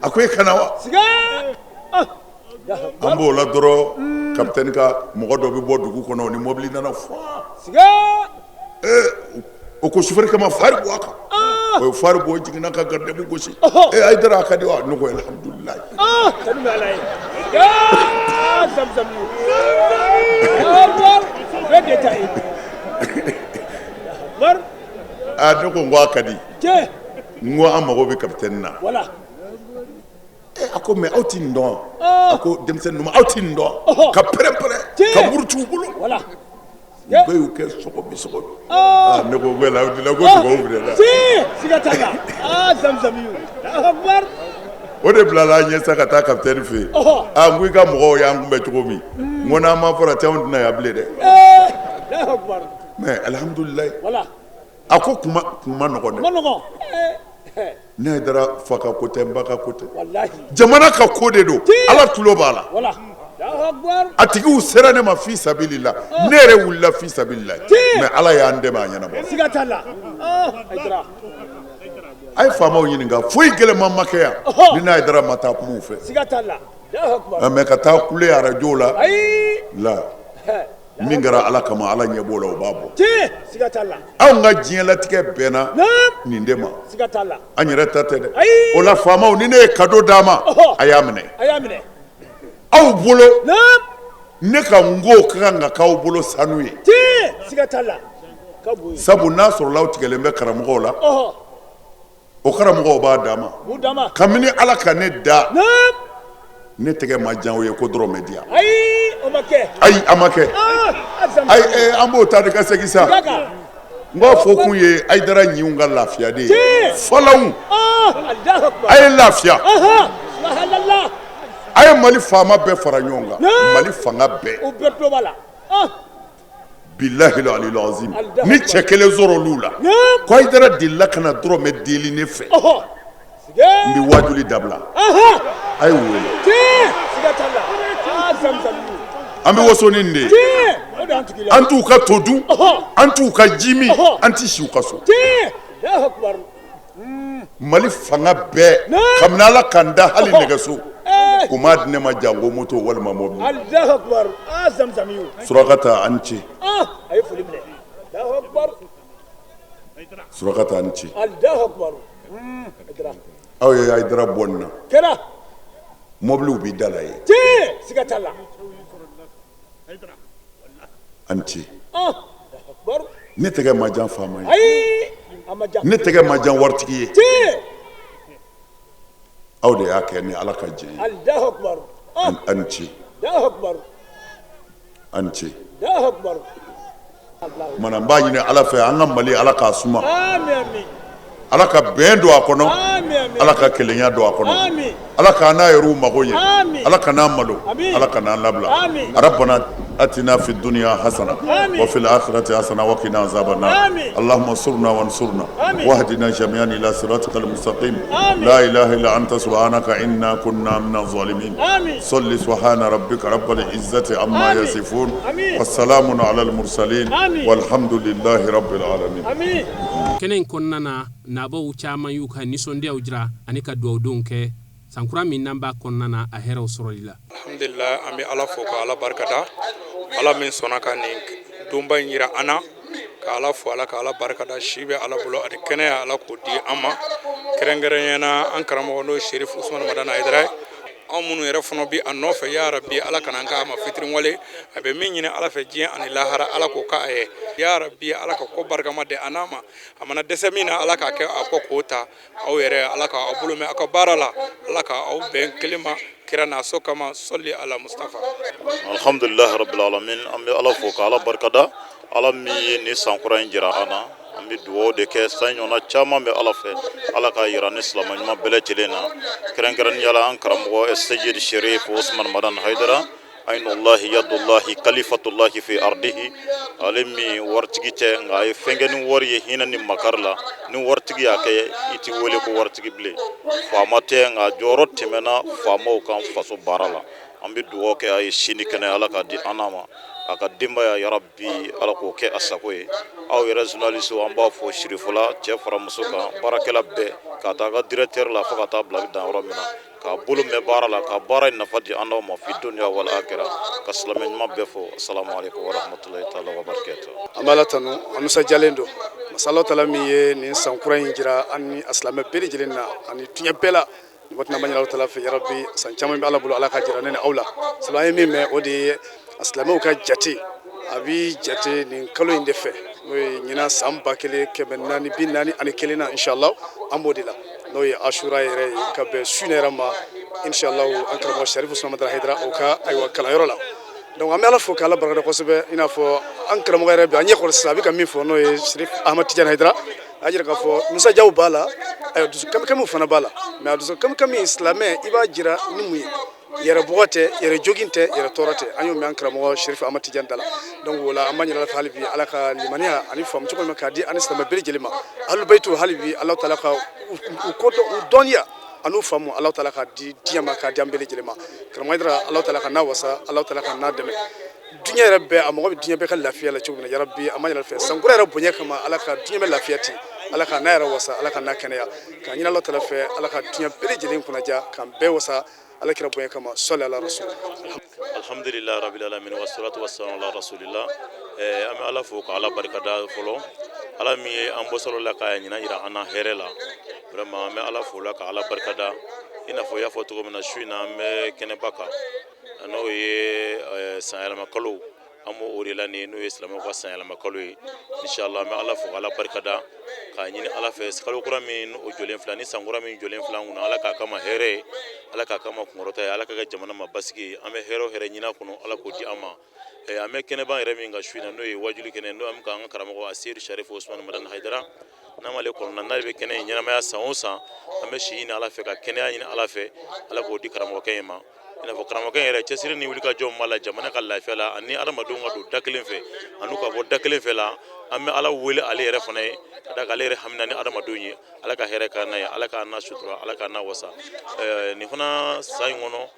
Speaker 4: a ko e kana wa? An b'o la dɔrɔn kapitɛni ka mɔgɔ dɔ bɛ bɔ dugu kɔnɔ o ni mɔbili nana fɔ o ko sofɛri kama fari bɔ a kan o ye fari bɔ jiginna ka garidiɲɛw gosi ee Hayidara a ka di wa ne ko alihamudulilayi aa ne ko n ko a ka di n ko an mago bɛ kapitɛni na. A ko mais aw tɛ nin dɔn a ko denmisɛnnin ninnu aw tɛ nin dɔn ka pɛrɛn pɛrɛn ka muruti u bolo u bɛɛ y'u kɛ sɔgɔbi sɔgɔbi ne ko alhamdulilayi ko dugawu minɛna
Speaker 5: siga t'a la aa zamzamiyu
Speaker 4: o de bilala an ɲɛ sa ka taa kapitɛni fɛ yen aa n ko i ka mɔgɔw y'an kunbɛn cogo min n ko n'an ma farati anw tɛna yan bilen dɛ mais alihamudulilayi a ko kuma kun ma nɔgɔn dɛ ne Hayidara fa ka ko tɛ n ba ka ko tɛ jamana ka ko de don Ala tulo b'a la a tigiw sera ne ma fi sabilila ne yɛrɛ wulila fi sabilila mais Ala y'an dɛmɛ a ɲɛnabɔ
Speaker 5: siga t'a la
Speaker 4: a ye faamaw ɲininka foyi gɛlɛman ma kɛ yan ni ne Hayidara ma taa kuma u fɛ
Speaker 5: siga t'a la
Speaker 4: mais ka taa kule arajo la la min kɛra Ala kama Ala ɲɛ b'o la o b'a bɔ
Speaker 5: siga t'a la
Speaker 4: anw ka diɲɛlatigɛ bɛnna nin de ma
Speaker 5: siga t'a la
Speaker 4: an yɛrɛ ta tɛ dɛ o la faamaw ni ne ye cadeau d'a ma a y'a minɛ
Speaker 5: a y'a minɛ
Speaker 4: aw bolo ne ka n ko ka kan ka k'aw bolo sanu ye
Speaker 5: siga t'a la
Speaker 4: sabu n'a sɔrɔla aw tigɛlen bɛ karamɔgɔw la o karamɔgɔw b'a d'a ma kabini Ala ka ne da ne tɛgɛ ma jan o ye ko dɔrɔmɛ di yan ayi a ma kɛ ayi an b'o ta de ka segin sa n k'a fɔ kun ye Hayidara ɲinw ka lafiya de ye fɔlɔw a ye lafiya a ye Mali faama bɛɛ fara ɲɔgɔn kan Mali fanga bɛɛ bilahi aliyul azim ni cɛ kelen sɔrɔ olu la ko Hayidara delila ka na dɔrɔmɛ deli ne fɛ n bɛ wajuli dabila a ye wele an bɛ waso ni nin de ye an t'u ka to dun an t'u ka ji min an tɛ si u ka so Mali fanga bɛɛ kabini Ala ka n da hali nɛgɛso u m'a di ne ma janko moto walima mobili Surakata a ni ce Surakata a ni ce aw ye Hayidara bɔ nin na mɔbiliw b'i da la ye a ni ce ne tɛgɛ ma jan faama ye ne tɛgɛ ma jan waritigi ye aw de y'a kɛ ni Ala ka jɛn ye a ni ce a ni ce mana n b'a ɲini Ala fɛ an ka Mali Ala k'a suma Ala ka bɛn don a kɔnɔ Ala ka kelenya don a kɔnɔ Ala k'an n'a yɛrɛw mago ɲɛ Ala kan'an malo Ala kan'an labila rabbana atina fi dunya hasana wa fil akhirati hasana wa qina azaban nar allahumma ansurna wansurna wahdina jami'an ila siratikal mustaqim la ilaha illa anta subhanaka inna kunna minaz zalimin salli subhana rabbika rabbil izzati amma yasifun wassalamun alal mursalin walhamdulillahi rabbil alamin
Speaker 3: Kɛnɛ in kɔnɔna na nabaaw caman y'u ka nisɔndiyaw jira ani ka dugawudonw kɛ sankura min n'an b'a kɔnɔna na a hɛrɛw sɔrɔli la.
Speaker 6: Alhamdulillah an bɛ Ala fo ka Ala barikada Ala min sɔnna ka nin donba in jira an na ka Ala fo Ala ka Ala barikada si bɛ Ala bolo ani kɛnɛya Ala k'o di an ma kɛrɛnkɛrɛnnenya na an karamɔgɔ n'o ye Serif Usumani Madani Hayidara ye anw minnu yɛrɛ fana bi a nɔfɛ ya rabi ala kana an k'a ma fitiriwale a bɛ min ɲini ala fɛ diɲɛ ani lahara ala k'o k'a ye ya rabi ala ka ko barikama di an n'a ma a mana dɛsɛ min na ala k'a kɛ a kɔ k'o ta aw yɛrɛ ala ka aw bolo mɛn aw ka baara la ala ka aw bɛn kelen ma kira n'a so kama sɔli ala mustafa
Speaker 7: alhamdulilahi rabbil alamin an bɛ ala fo ka ala barikada ala min ye nin san kura in jira an na an bɛ dugawu de kɛ san ɲɔgɔnna caman bɛ ala fɛ ala k'a yira ni silamɛ ɲuman bɛɛ lajɛlen na kɛrɛnkɛrɛnnenya la an karamɔgɔ seyidi sherif usman madan haidara Ayinulahi yadullahi kalifatullahi fi ardihi ale min waritigi tɛ nka a ye fɛn kɛ ni wari ye hinɛ ni makari la ni waritigi y'a kɛ i ti wele ko waritigi bilen faama tɛ nka jɔyɔrɔ tɛmɛna faamaw kan faso baara la an bɛ dugawu kɛ a ye si ni kɛnɛya ala k'a di an n'a ma a ka denbaya yarabi ala k'o kɛ a sago ye aw yɛrɛ journaliste an b'a fɔ sirifola cɛ fara muso kan baarakɛla bɛɛ ka taa ka directeur la fo ka taa bila dan yɔrɔ min na k'a bolo mɛn baara la ka baara in nafa di an n'aw ma fi dunya wal akira ka silamɛ ɲuman bɛɛ fo asalamu aleykum wa rahmatulahi taala wa barakatu
Speaker 8: an bɛ ala tanu an nisɔndiyalen don masa ala taala min ye nin san kura in jira an ni a silamɛ bɛɛ lajɛlen na ani diɲɛ bɛɛ la nin waati an b'a ɲini ala taala fɛ yarabi san caman bɛ ala bolo ala k'a jira ne ni aw la sabu an ye min mɛn o de ye a silamɛw ka jate a bi jate nin kalo in de fɛ n'o ye ɲinan san 1441 na inshallah an b'o de la n'o ye asura yɛrɛ ye ka bɛn su in yɛrɛ ma inshallah an karamɔgɔ Sarifu Usumani Madani Hayidara o ka ayiwa kalanyɔrɔ la donc an bɛ ala fo k'ala barikada kosɛbɛ i n'a fɔ an karamɔgɔ yɛrɛ bɛ an ɲɛ kɔrɔ sisan a bɛ ka min fɔ n'o ye Sirif Ahmad Tijani Hayidara a y'a jira k'a fɔ nisɔndiyaw b'a la ayiwa dusu kamikamiw fana b'a la mais a dusu kamikami silamɛ i b'a jira ni mun ye yɛrɛ bugɔ tɛ yɛrɛ jogin tɛ yɛrɛ tɔɔrɔ tɛ an y'o mɛn an karamɔgɔ Sirifu Ahmad Tijani da la donc o la an b'a ɲini ala fɛ hali bi ala ka limaniya ani faamu cogo min k'a di an ni silamɛ bɛɛ lajɛlen ma ahlul hali bi ala taala ka u kodɔn u dɔnniya an'u faamu ala taala ka di diɲɛ ma k'a di an bɛɛ lajɛlen ma karamɔgɔ Hayidara ala taala ka n'a wasa ala taala ka n'a dɛmɛ diɲɛ yɛrɛ bɛɛ a mago bɛ diɲɛ bɛɛ ka lafiya la cogo min na yarabi an b'a ɲini ala fɛ sankura yɛrɛ bonya kama ala ka diɲɛ bɛɛ lafiya ten ala ka n'a yɛrɛ wasa ala ka n'a kɛnɛya k'a ɲini ala taala fɛ ala ka diɲɛ bɛɛ lajɛlen kunnaja k'an bɛɛ wasa ala kira bonya kama sɔli ala rasul
Speaker 7: alhamdulillah rabbil alamin wassalatu wassalamu ala rasulillah an bɛ ala fo ka ala barikada fɔlɔ ala min ye an bɔ salon la ka ɲinan yira an na hɛrɛ la vraiment an bɛ ala fo la ka ala barikada i n'a fɔ i y'a fɔ cogo min na su in na an bɛ kɛnɛba kan n'o ye sanyɛlɛma kalo an b'o o de la nin n'o ye silamɛw ka sanyɛlɛma kalo ye inshallah an bɛ ala fo ka ala barikada k'a ɲini ala fɛ kalo kura min o jɔlen filɛ ni san kura min jɔlen filɛ an kunna ala k'a kama hɛrɛ ye ala k'a kama kunkɔrɔta ye ala k'a kɛ jamana ma basigi ye an bɛ hɛrɛ o hɛrɛ ɲini a kɔnɔ ala k'o di an ma an bɛ kɛnɛba yɛrɛ min kan su in na n'o ye wajuli kɛnɛ n'o an bɛ k'an ka karamɔgɔ Aseyidi Sarifu Usumani Madani Hayidara n'an b'ale kɔnɔna n'ale bɛ kɛnɛ in ɲɛnamaya san o san an bɛ si ɲini ala fɛ ka kɛnɛya ɲini ala fɛ ala k'o di karamɔgɔkɛ in ma i n'a fɔ karamɔgɔkɛ yɛrɛ cɛsiri ni wulikajɔ b'a la jamana ka lafiya la ani adamadenw ka don da kelen fɛ ani ka bɔ da kelen fɛ la an bɛ ala wele ale yɛrɛ fana ye ka da ale yɛrɛ hamina ni adamadenw ye ala ka hɛrɛ k'an n'a ye ala k'an n'a sutura ala k'an n'a wasa nin fana san in kɔnɔ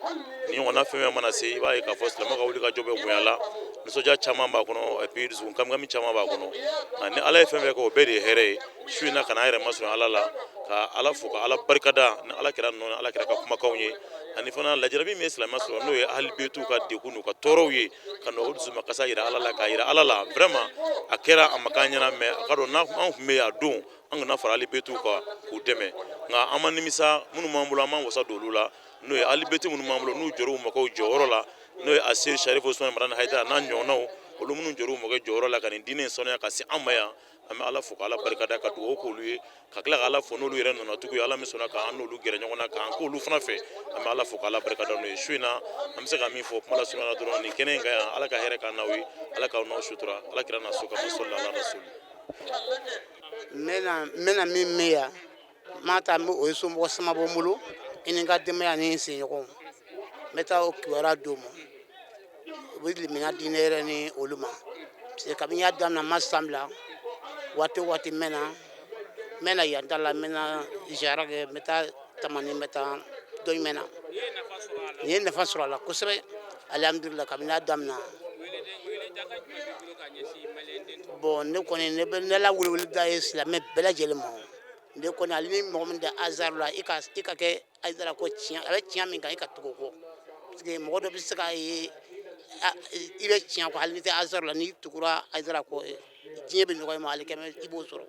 Speaker 7: nin ɲɔgɔnna fɛn fɛn mana se i b'a ye k'a fɔ silamɛ ka wulikajɔ bɛ bonya la nisɔndiya caman b'a kɔnɔ et puis dusukun kamikami caman b'a kɔnɔ nka ni ala ye fɛn fɛn kɛ o bɛɛ de ye hɛrɛ ye su in na ka n'an yɛrɛ masɔrɔ ala la ka ala fo ka ala barikada ni ala kira nɔ ala kira ka kumakanw ye ani fana lajarabi min ye silamɛ sɔrɔ n'o ye ahalibeyitu ka degun n'u ka tɔɔrɔw ye ka na o dusumakasa yira ala la k'a yira ala la vraiment a kɛra a ma k'an ɲɛna mais a ka dɔn n'an tun bɛ yen a don an kana fara ahalibeyitu kan k'u dɛmɛ nka an ma nimisa minnu b'an bolo an b'an wasa don olu la n'o ye ahalibeyitu minnu b'an bolo n'u jɔr'u mɔgɔw jɔyɔrɔ la n'o ye Aseyidi Sarifu Usumani Madani Hayidara n'a ɲɔgɔnnaw olu minnu jɔr'u mɔgɔ jɔyɔrɔ la ka nin diinɛ in sanuya ka se an ma yan an bɛ ala fo ka ala barikada ka dugawu k'olu ye ka tila ka ala fo n'olu yɛrɛ nɔnatigiw ye ala min sɔnna k'an n'olu gɛrɛ ɲɔgɔn na k'an k'olu fana fɛ an bɛ ala fo ka ala barikada n'o ye su in na an bɛ se ka min fɔ kuma lasurunya la dɔrɔn nin kɛnɛ in kan yan ala ka hɛrɛ k'an n'aw ye ala k'aw n'aw sutura ala kira n'a so kama sɔli ala rasuli
Speaker 9: n bɛna min mɛn yan n b'a ta o ye somɔgɔ sama bɔ n bolo i ni n ka denbaya ni n sigiɲɔgɔnw n bɛ taa o kibaruya d'u ma u bɛ limaniya di ne yɛrɛ ni olu ma parce que kabini n y'a daminɛ n ma san bila waati o waati n bɛ na n bɛ na yan ta la n bɛ na ziyara kɛ n bɛ taa tamani n bɛ taa dɔ jumɛn na n ye nafa sɔrɔ a la kosɛbɛ alihamudulila kabini n y'a daminɛ bon ne kɔni ne bɛ ne la welewele da ye silamɛ bɛɛ lajɛlen ma ne kɔni hali ni mɔgɔ min tɛ Ansar la i ka kɛ Hayidara ko tiɲɛ a bɛ tiɲɛ min kan i ka tugu o kɔ parce que mɔgɔ dɔ bɛ se k'a ye i bɛ tiɲɛ kɔ hali n'i tɛ Ansar la n'i tugura Hayidara kɔ diɲɛ bɛ nɔgɔya i ma hali kɛmɛ i b'o sɔrɔ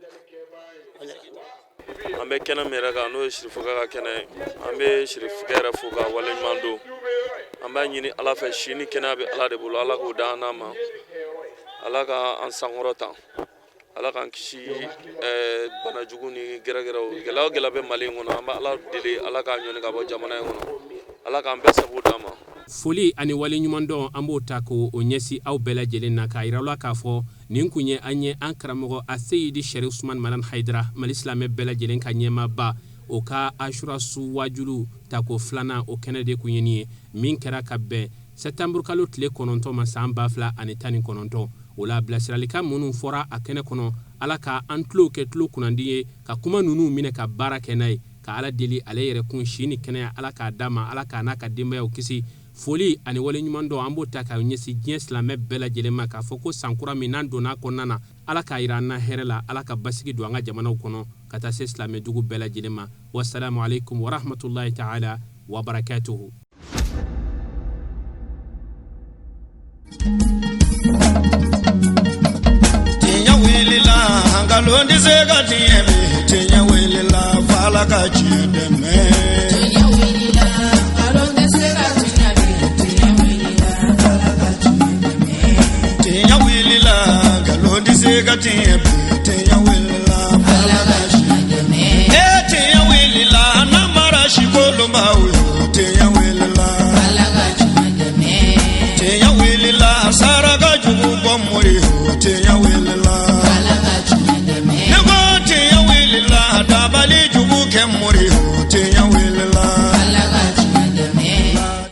Speaker 10: an bɛ kɛnɛ min yɛrɛ kan n'o ye sirifukɛ ka kɛnɛ ye an bɛ sirifukɛ yɛrɛ fo k'a waleɲuman dɔn an b'a ɲini ala fɛ si ni kɛnɛya bɛ ala de bolo ala k'o d'an n'a ma ala ka an sankɔrɔta ala k'an kisi eh, bana jugu ni gɛrɛgɛrɛw gɛlɛya o gɛlɛya bɛ mali in kɔnɔ an bɛ ala deli ala k'a ɲɔni ka bɔ jamana in kɔnɔ ala k'an bɛɛ sago d'an ma
Speaker 3: Foli ani waleɲumandɔn an b'o ta k'o ɲɛsin aw bɛɛ lajɛlen na k'a yira aw la k'a fɔ nin kun ye an ye an karamɔgɔ Aseyidi Sɛrifu Usumani Madani Hayidara Mali silamɛ bɛɛ lajɛlen ka ɲɛmaaba o ka Asura su waajulu tako filanan o kɛnɛ de kun ye nin ye min kɛra ka bɛn Sɛtanburukalo tile 9 ma san 2019. O la, bilasiralikan minnu fɔra a kɛnɛ kɔnɔ, Ala ka an tulow kɛ tulo kunnandi ye ka kuma ninnu minɛ ka baara kɛ n'a ye. Ka Ala deli ale yɛrɛ kun si ni kɛnɛya, Ala k'a d'a ma, Ala k'a n'a ka denbayaw kisi. Foli ani waleɲumandɔn, an b'o ta ka ɲɛsin diɲɛ silamɛ bɛɛ lajɛlen ma, k'a fɔ ko sankura min n'an donna a kɔnɔna na, Ala k'a yira an na hɛrɛ la, Ala ka basigi don an ka jamanaw kɔnɔ, ka taa se silamɛdugu bɛɛ lajɛlen ma. Wasalamu aleykum warahmatulahi taala wabarakatuhu.
Speaker 1: Tiɲɛ wulila, nkalon tɛ se ka tiɲɛ bi. Tiɲɛ wulila, f'Ala ka tiɲɛ dɛmɛ.
Speaker 2: Tiɲɛ wulila, nkalon tɛ se ka tiɲɛ bi. Tiɲɛ wulila, f'Ala ka tiɲɛ dɛmɛ.
Speaker 1: Tiɲɛ wulila, nkalon tɛ se ka tiɲɛ bi. Tiɲɛ wulila, f'Ala ka tiɲɛ dɛmɛ. Ee, tiɲɛ wulila, namara si kolonbaw yo. Tiɲɛ